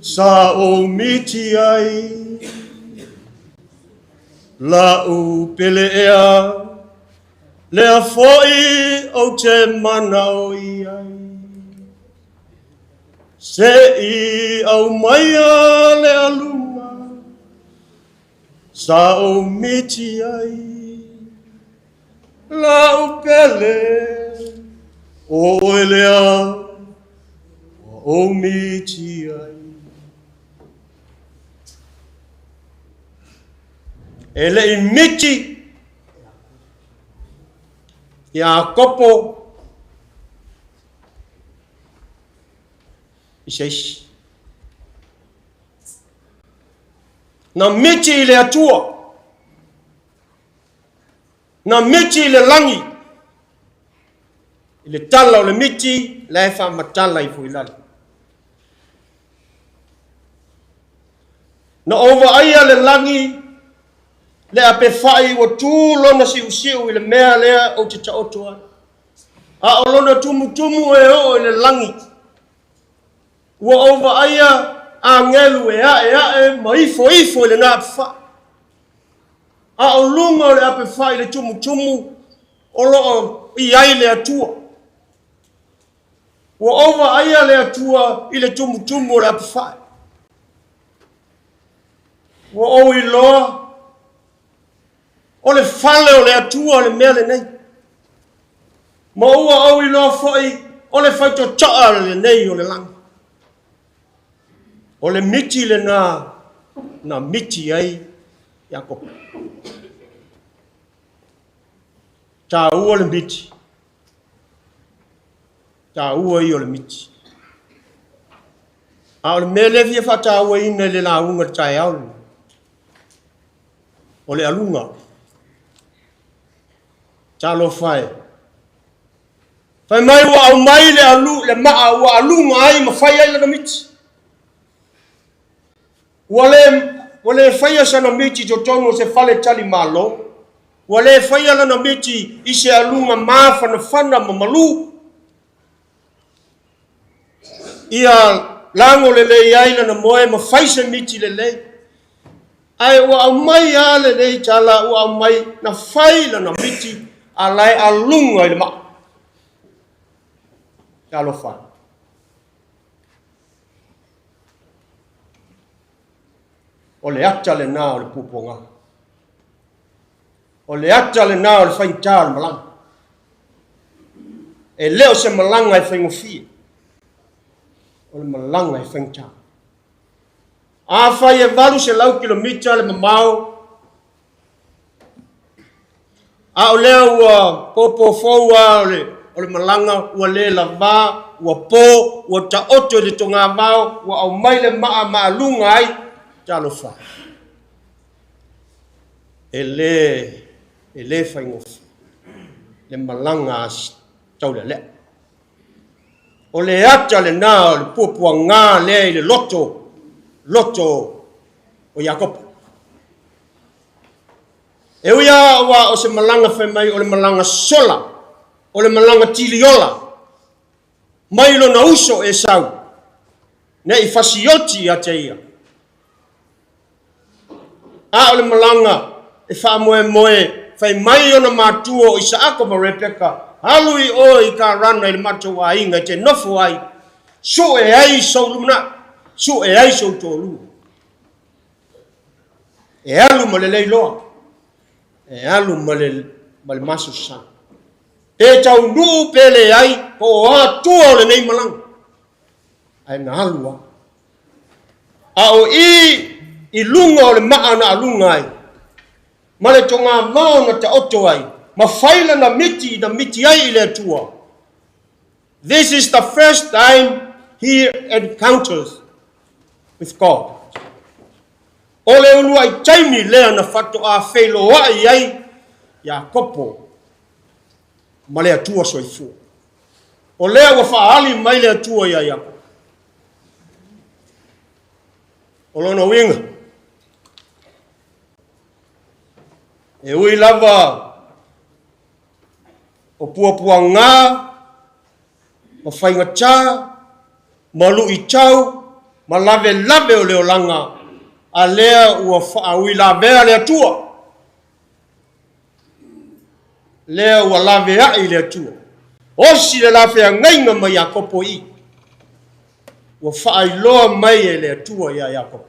sa ou miti ai, La'u pele ea, lea foi ou te mana'o i ai. Se i aumaia le aluga sa ou miti ai, La'u pele, o oe lea ua ou miti ai. E le i miti Iakopo i se isi. Na miti i le Atua. Na miti i le lagi. I le tala o le miti, la e faamatala ifo i lalo. Na ou vaaia le lagi, le apefai ua tu lona siusiu i le mea lea ou te taoto ai. A o lona tumutumu e oo i le lagi. Ua ou vaaia agelu e ae ae ma ifo ifo i lena apefai. A o luga o le apefai i le tumutumu o lo o i ai le Atua. Ua ou vaaia le Atua i le tumutumu o le apefai. Ua ou iloa o le fale o le Atua le mea lenei. Ma ua ou iloa foi o le faitotoa lenei o le lagi. O le miti lena na miti ai Iakopo. Taua le miti. Taua ia o le miti. A o le mea lea e fia faatauaina i le lauga i le taeao lenei, o le aluga. Talofa e. Fai mai ua aumai le, alu, le maa ua aluga ai ma fai ai lana miti. Ua le, ua le faia sana miti i totonu o se fale tali malo. Ua le faia lana miti i se aluga mafanafana ma malū. Ia lago lelei ai lana moe ma fai se miti lelei. Ae ua aumai lava lenei tala, ua aumai na fai lana miti a la e aluga i le maa. Talofa. O le ata lena o le puapuaga. O le ata lena o le faigata o le malaga. E le o se malaga e faigofie, o le malaga e faigata. Afai e 800 kilomita le mamao, a o lea ua popofou lava o le malaga, ua le lavā, ua po, ua taoto i le togavao, ua aumai le maa maaluga ai, talofa. E le faigofie le malaga a Taulealea. O le ata lena o le puapuaga lea i le loto o Iakopo. E ui lava ua o se malaga fai mai o le malaga sola, o le malaga tiliola, mai lona uso Esau, nei fasioti ia te ia. A o le malaga e faamoemoe fai mai ona matua o Isaako ma Rebeka, alu i oe i Karana i le matou aiga e te nofo ai, sue ai sou lumanai, sue ai sou toalua. E alu ma le leiloa, e alu ma le masosaga. Pe taunuu pe leai, po o atua o lenei malaga, ae na alu lava. A o i luga o le maa na aluga ai, ma le togavao na taoto ai, ma fai lana miti na miti ai i le Atua. This is the first time he encounters with God. O le uluai taimi lea na faatoa feiloai ai Iakopo ma le Atua soifua. O lea ua faaali mai le Atua ia Iakopo. O lona uiga, e ui lava o puapuaga, ma faigata, ma luitau, ma lavelave o le olaga, a lea ua faauilavea le Atua. Lea ua laveai le Atua. Osi le lafeagaiga mai Iakopo i. Ua faailoa mai e le Atua ia Iakopo.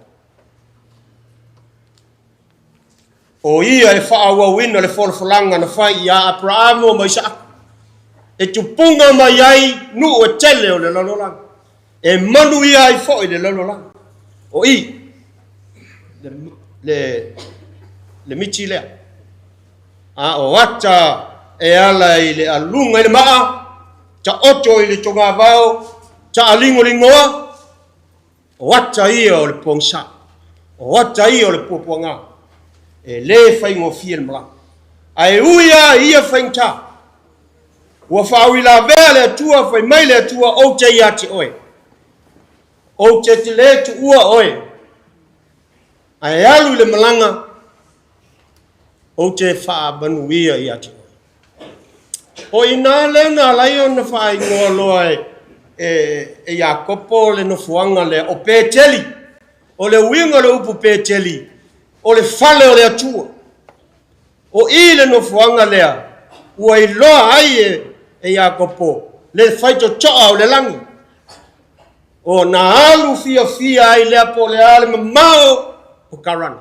O ia e faaauauina le folafolaga na fai ia Aperamo ma Isaako. E tupuga mai ai nuu e tele o le lalolagi. E manuia ai foi le lalolagi. O i le miti lea. A o ata e ala i le aluga i le maa, taoto i le togavao, taaligoligoa, o ata ia o le pogisa, o ata ia o le puapuaga, e le faigofie le malaga. Ae ui lava ia faigata, ua faauilavea le Atua, fai mai le Atua, ou te ia te oe, ou te le tuua oe, ae alu i le malaga, ou te faamanuia ia te oe. O ina lea na alai ona faaigoa loa e Iakopo le nofoaga lea o Peteli. O le uiga o le upu Peteli, o le fale o le Atua. O i le nofoaga lea, ua iloa ai e Iakopo le faitotoa o le lagi. O na alu fiafia ai lea po o le a le mamao o Karana.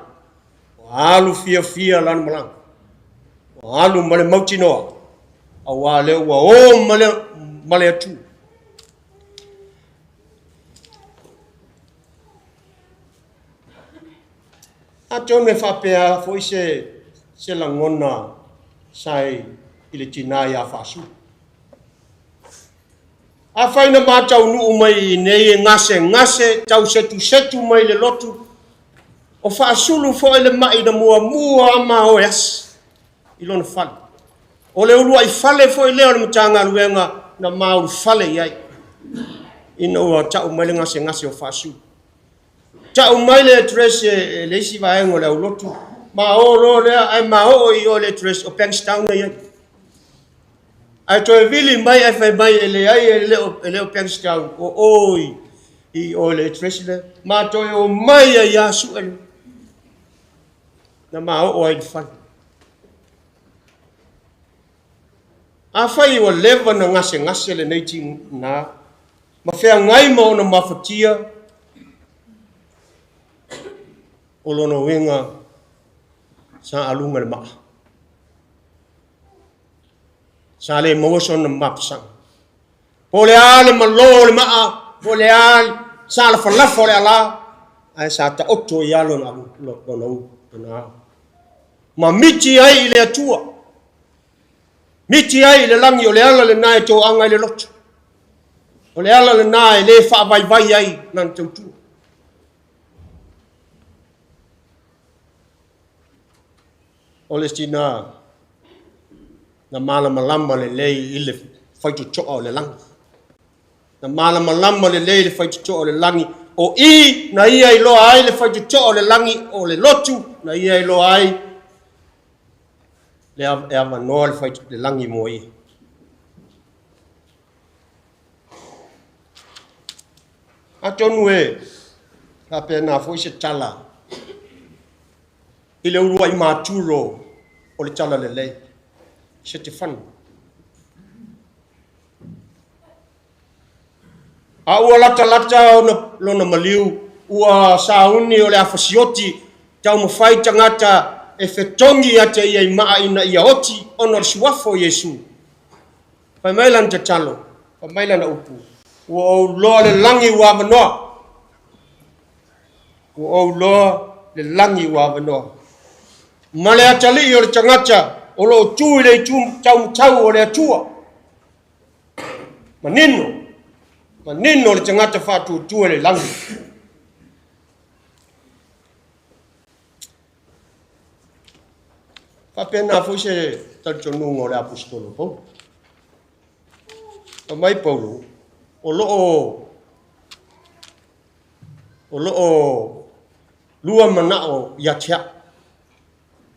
O alu fiafia lana malaga. O alu ma le mautinoa, auā lea ua o ma le Atua. Atonu e faapea foi se lagona sai i le tinā ia Faasulu. Afai na mataunuu mai i nei e gase gase, tau setusetu mai le lotu, o Faasulu foi le mai na muamua a ma oe asi i lona fale. O le uluai fale foi lea o le Matagaluega na maulufale i ai, ina ua tau mai le gasegase o Faasulu. Tau mai le address e le isi vaega o le aulotu, ma o loa lea, ae ma oo i o le address o Bankstown na i ai. Ae toe vili mai ae fai mai e leai e le o Bankstown, o o i o le address lea. Ma toe o mai ai ia sue le. Na ma oo ai le fale. Afai ua leva na gasegase lenei tinā, ma feagai ma ona mafatia, o lona uiga sa aluga le maa. Sa le maua sona mapasaga. Po o le a le malo o le maa, po o le a le salafalafa o le alā, ae sa taoto ai lava lona lona ao. Ma miti ai i le Atua. Miti ai i le lagi o le ala lena e toaga ai le loto. O le ala lena e le faavaivai ai lana tautua. O le tina na malamalama lelei i le faitotoa o le lagi. Na malamalama lelei le faitotoa o le lagi, o i na ia iloa ai le faitotoa o le lagi o le lotu, na ia iloa ai le e avanoa le le lagi mo ia. Atonu e faapena foi se tala i le uluai matulo o le tala lelei, Setefano. A ua latalata ona lona maliu, ua sauni o le afasioti, taumafai tagata e fetogi ia te ia i maa ina ia oti ona o le suafa o Iesu. Fai mai lana tatalo, fai mai lana upu, ua ou loa le lagi ua avanoa. Ua ou loa le lagi ua avanoa. Ma le atalii o le tagata o lo o tu i le itu taumatau o le Atua. Manino, manino le tagata faatuatua i le lagi. Faapena foi se talitonuga o le aposetolo Paulo. Fai mai Paulo, o lo o lua manao ia te au.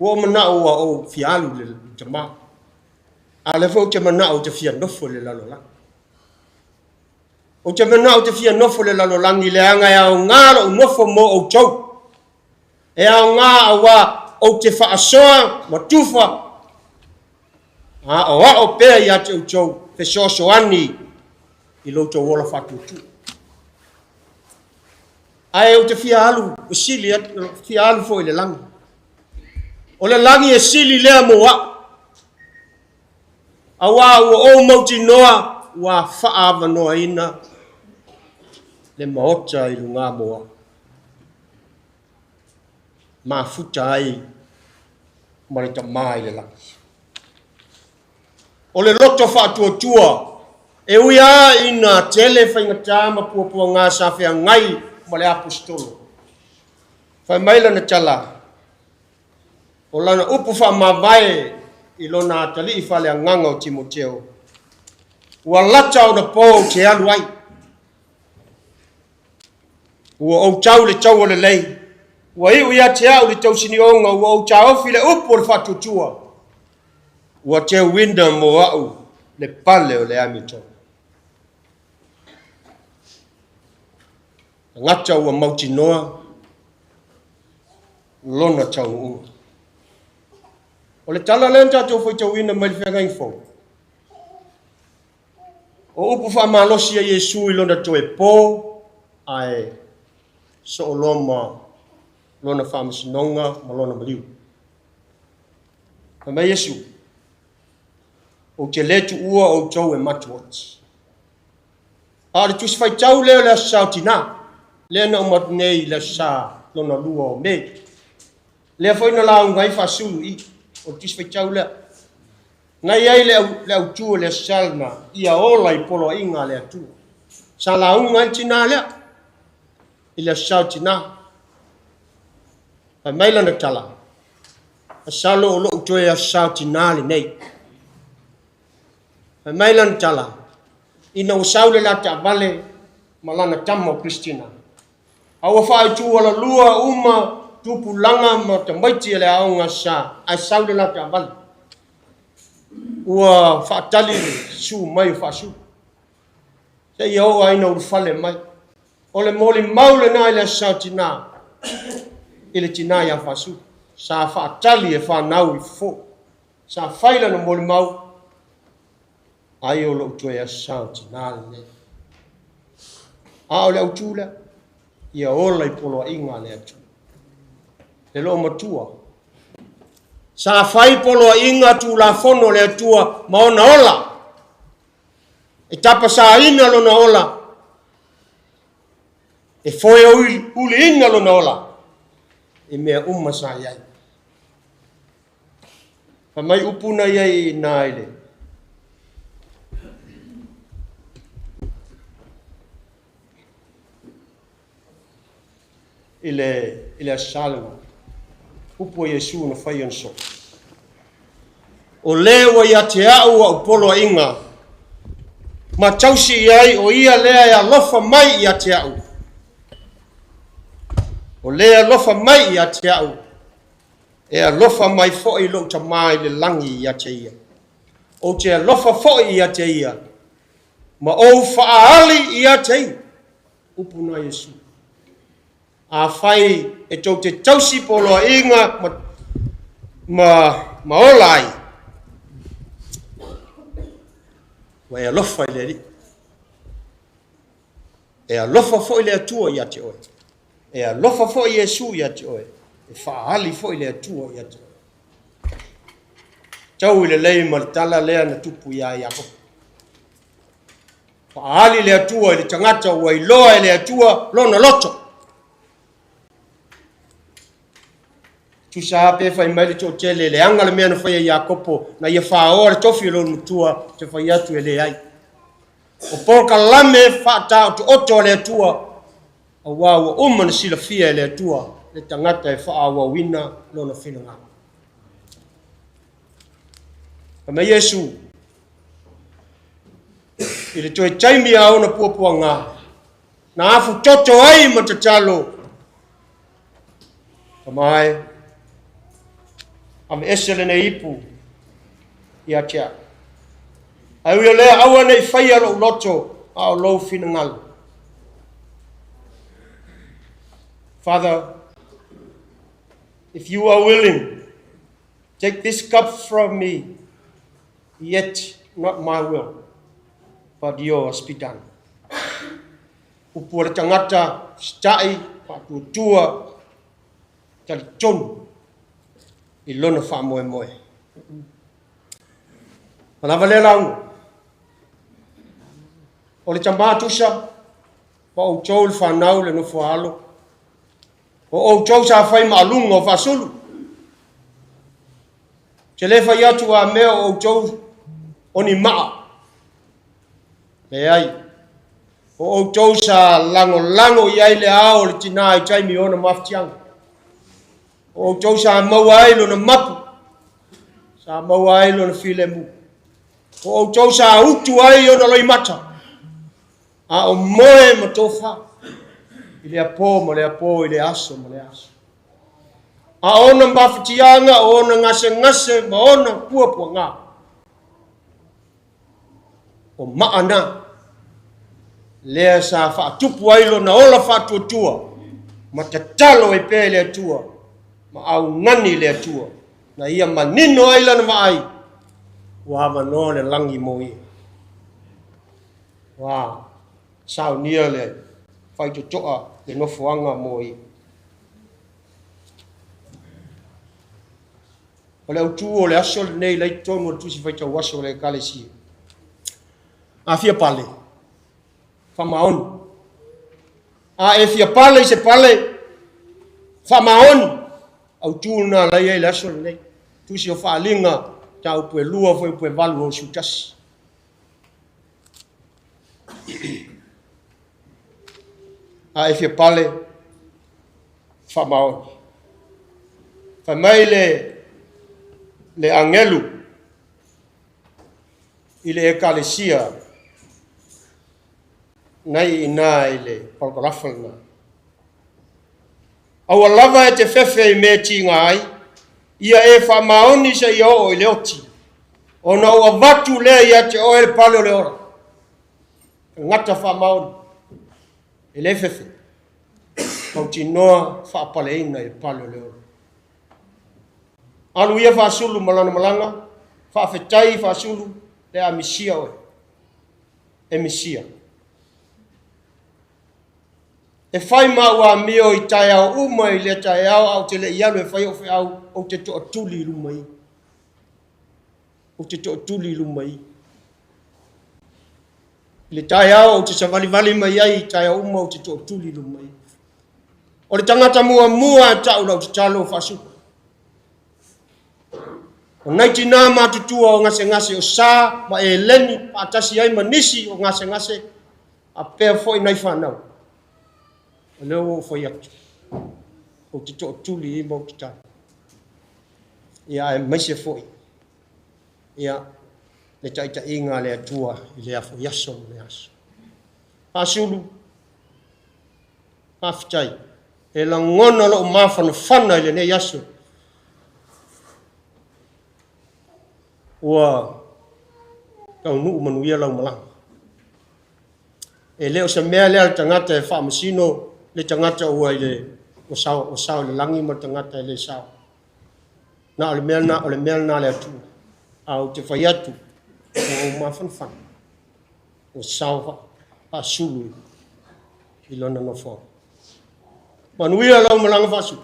Ua ou manao ua ou fia alu i le tama. A o lea foi ou te manao ou te fia nofo i le lalolagi. Ou te manao ou te fia nofo i le lalolagi leaga e aoga lou nofo mo outou. E aoga auā ou te faasoa ma tufa a o ao pea ia te outou fesoasoani i lo outou ola faatuatua. Ae ou te fia alu e sili fia alu foi i le lagi. O le lagi e sili lea mo au. Auā ua ou mautinoa ua faaavanoaina le maota i luga mo au. Mafuta ai ma le Tama i le lagi. O le loto faatuatua, e ui lava ina tele faigata ma puapuaga sa feagai ma le Aposetolo. Fai mai lana tala, o lana upu faamavae i lona atalii faaleagaga o Timoteo, ua lata ona po ou te alu ai. Ua ou tau le taua lelei, ua iu ia te au le tausinioga, ua ou taofi le upu o le faatuatua, ua teuina mo au le pale o le amiotonu. Tagata ua mautinoa lona taunuuga. O le tala lea na tatou faitauina mai le Feagaiga Fou. O upu faamalosi a Iesu i lona toe po, ae sooloa ma lona faamasinoga ma lona maliu. Fai mai Iesu, Ou te le tuua outou e matuoti. A o le Tusi Faitau lea o le Aso Sa o Tinā, lea na uma atu nei i le Aso Sa lona lua o Me. Lea foi na lauga ai Faasulu i, o le Tusi Faitau lea. Na i ai le autu o le Aso Sa lena, ia ola i poloaiga a le Atua. Sa lauga ai le tinā lea i le Aso Sa o Tinā. Fai mai lana tala, Masalo o lou toe Aso Sa o Tinā lenei. Fai mai lana tala, ina ua sau le la taavale ma lana tama o Christina, a ua faaitu alalua uma tupulaga ma tamaiti a le aoga sa, ae sau le la taavale. Ua faatali le susu mai o Faasulu. Seia oo lava ina ulufale mai. O le molimau lena i le Aso Sa o Tinā, i le tinā ia Faasulu. Sa faatali e fanau i fofo. Sa fai lana molimau, ai o lou toe Aso Sa o Tinā lenei. A o le autu lea, ia ola i poloaiga a le Atua. Le loomatua, sa fai poloaiga Tulafono a le Atua ma ona ola. E tapasaina lona ola, e foeuliina lona ola i mea uma sa i ai. Fai mai upu na i ai i ina i le i le i le Aso Sa lena. Upu a Iesu na fai ona soo. O le ua ia te a'u a'u poloaiga ma tausi i ai o ia lea e alofa mai ia te a'u. O le alofa mai ia te a'u, e alofa mai foi lou Tamā i le lagi ia te ia. Ou te alofa foi ia te ia, ma ou faaali ia te ia. Upu na Iesu. Afai e tou te tausi poloaiga ma, ma, ma ola ai, ua e alofa i le Alii. E alofa foi le Atua ia te oe. E alofa foi Iesu ia te oe. E faaali foi le Atua ia te oe. Tau i le lei ma le tala lea na tupu iā Iakopo. Faaali le Atua i le tagata ua iloa e le Atua lona loto. Tusa pe fai mai le toatele, leaga le mea na faia e Iakopo, na ia fāoa le tofi o lona matua, te fai atu e leai. O polokalame faataotooto a le Atua, auā ua uma na silafia e le Atua le tagata e faaauauina lona finagalo. Fai mai Iesu, i le toe taimi a ona puapuaga, na afu toto ai ma tatalo, Tama e, aveese lenei ipu ia te au. Ae ui o lea, aua ne i faia lou loto a o lou finagalo. Father, if you are willing, take this cup from me, yet not my will, but yours be done. Upu a le tagata, sita'i, faatuatua, talitonu i lona faamoemoe. Ua lava lea lauga. O le tama tusa, ma outou le fanau le nofo a alo, o outou sa fai ma aluga o faasulu. Te le fai atu a mea o outou o ni maa. Leai, o outou sa lagolago i ai le ao o le tinā i taimi o ona mafatiaga. O outou sa maua ai lona mapu, sa maua ai lona filemu. O outou sa utu ai ona loimata, a o moe ma tofa i lea pō ma lea pō i lea aso ma lea aso. A ona mafatiaga, o ona gasegase ma ona puapuaga, o maa na, lea sa faatupu ai lona ola faatuatua, ma tatalo ai pea i le Atua, ma augani i le Atua, na ia manino ai lana vaai, ua avanoa le lagi mo ia. Ua saunia le faitotoa le nofoaga mo ia. O le autu o le aso lenei la i totonu o le Tusi Faitau Aso o le Ekalesia. A fia pale, faamaoni. A e fia pale i se pale, faamaoni. Autu lena la i ai le aso lenei. Tusi o Faaaliga, mataupu e 2, fuaiupu e 8 o 11. A e fia pale, faamaoni. Fai mai le, le agelu i le ekalesia nai i ina i le palokalafa lena. Aua lava e te fefe i mea e tiga ai, ia e faamaoni seia oo i le oti, ona ou avatu lea ia te oe le pale o le ola. Tagata faamaoni, e le fefe, mautinoa faapaleina i le pale o le ola. Alu ia faasulu ma lana malaga, faafetai faasulu, le a misia oe, e misia. E fai ma au amio i taeao uma i lea taeao ae ou te le i alu e fai au feau, ou te toatuli i luma i. Ou te toatuli i luma i. I le taeao ou te savalivali mai ai i taeao uma ou te tootuli i luma mai. O le tagata muamua a ta'u lau tatalo o Faasulu. O nai tinā matutua o gasegase o Sa ma Eleni faatasi ai ma nisi o gasegase a pea fo'i nai fanau. O lea ua ou fai atu, ou te tootuli i ma ou tatalo. Ia aemaise fo'i, ia le taitaiga a le Atua i lea foi aso ma lea aso. Faasulu, faafetai, e lagona lou mafanafana i lenei aso. Ua taunuu manuia lau malaga. E le o se mea lea le tagata e faamasino le tagata ua i le ua sao, ua sao i le lagi ma le tagata e le sao. Na o le mea na, o le mea na le Atua. A ou te fai atu, ua ou mafanafana, ua sao Faasulu i lona nofoaga. Manuia lau malaga Faasulu.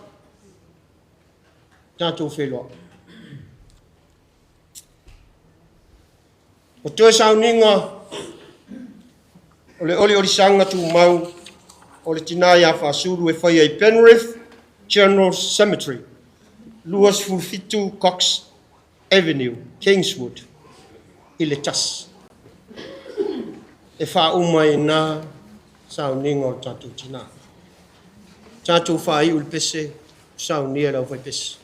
Tatou feiloai. O toe sauniga o le oliolisaga tumau o le tina ia Faasulu e faia i Penrith General Cemetery, 27 Cox Avenue, Kingswood, i le 1. E faauma ai na sauniga o le tatou tina. Tatou faaiu le pese, saunia le aufaipese.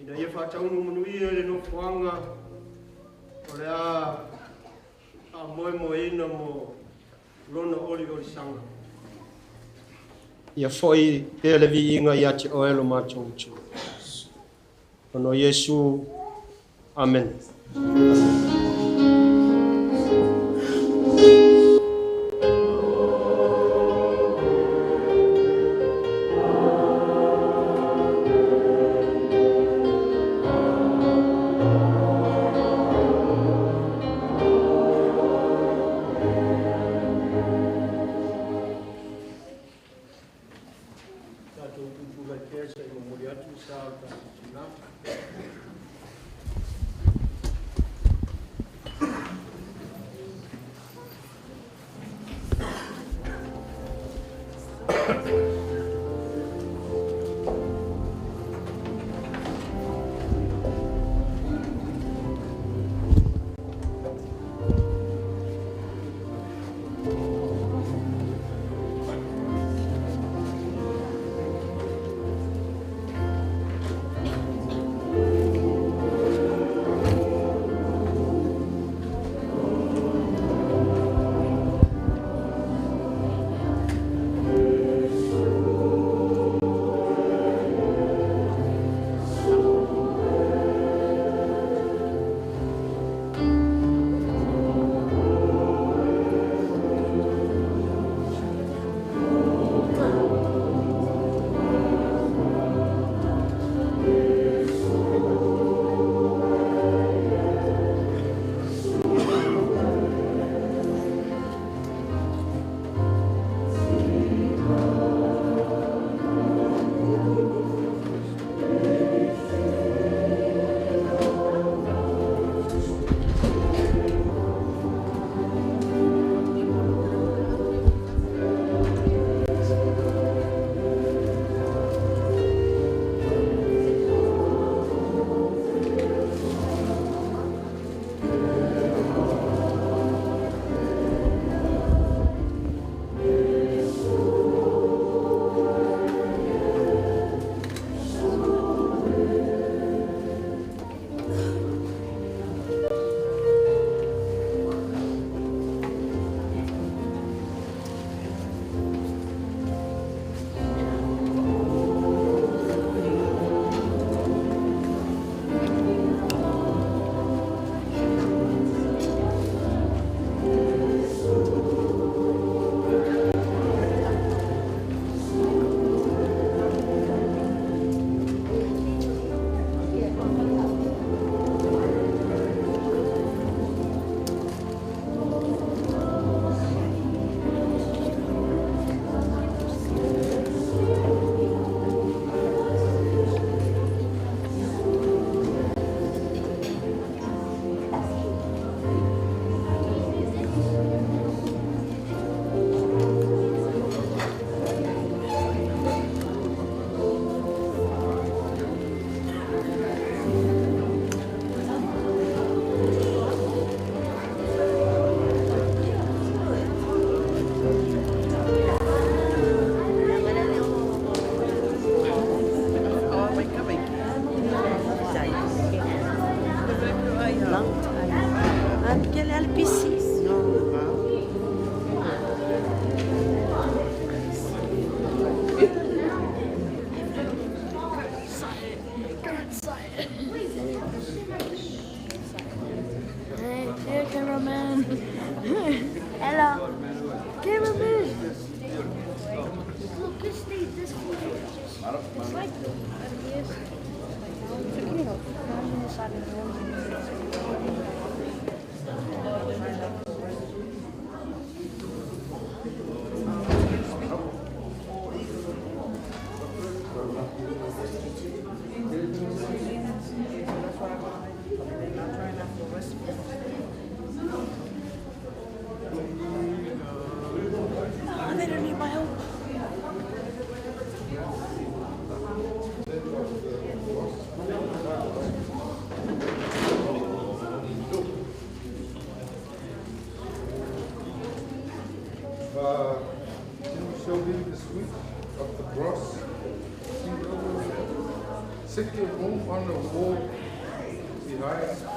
Ina ia faataunu manuia i le nofoaga o le a faamoemoeina mo lona oliolisaga. Ia fo'i pea le viiga ia te oe lo matou Atua. Ona o Iesu. Amene. Tatou tutulai pea se'i momoli atu sa o le tatou tinā. Hey, cameraman. Hello. Cameraman. Look, this thing, this it's like this. Oh, they don't need my help. Second room on the wall behind.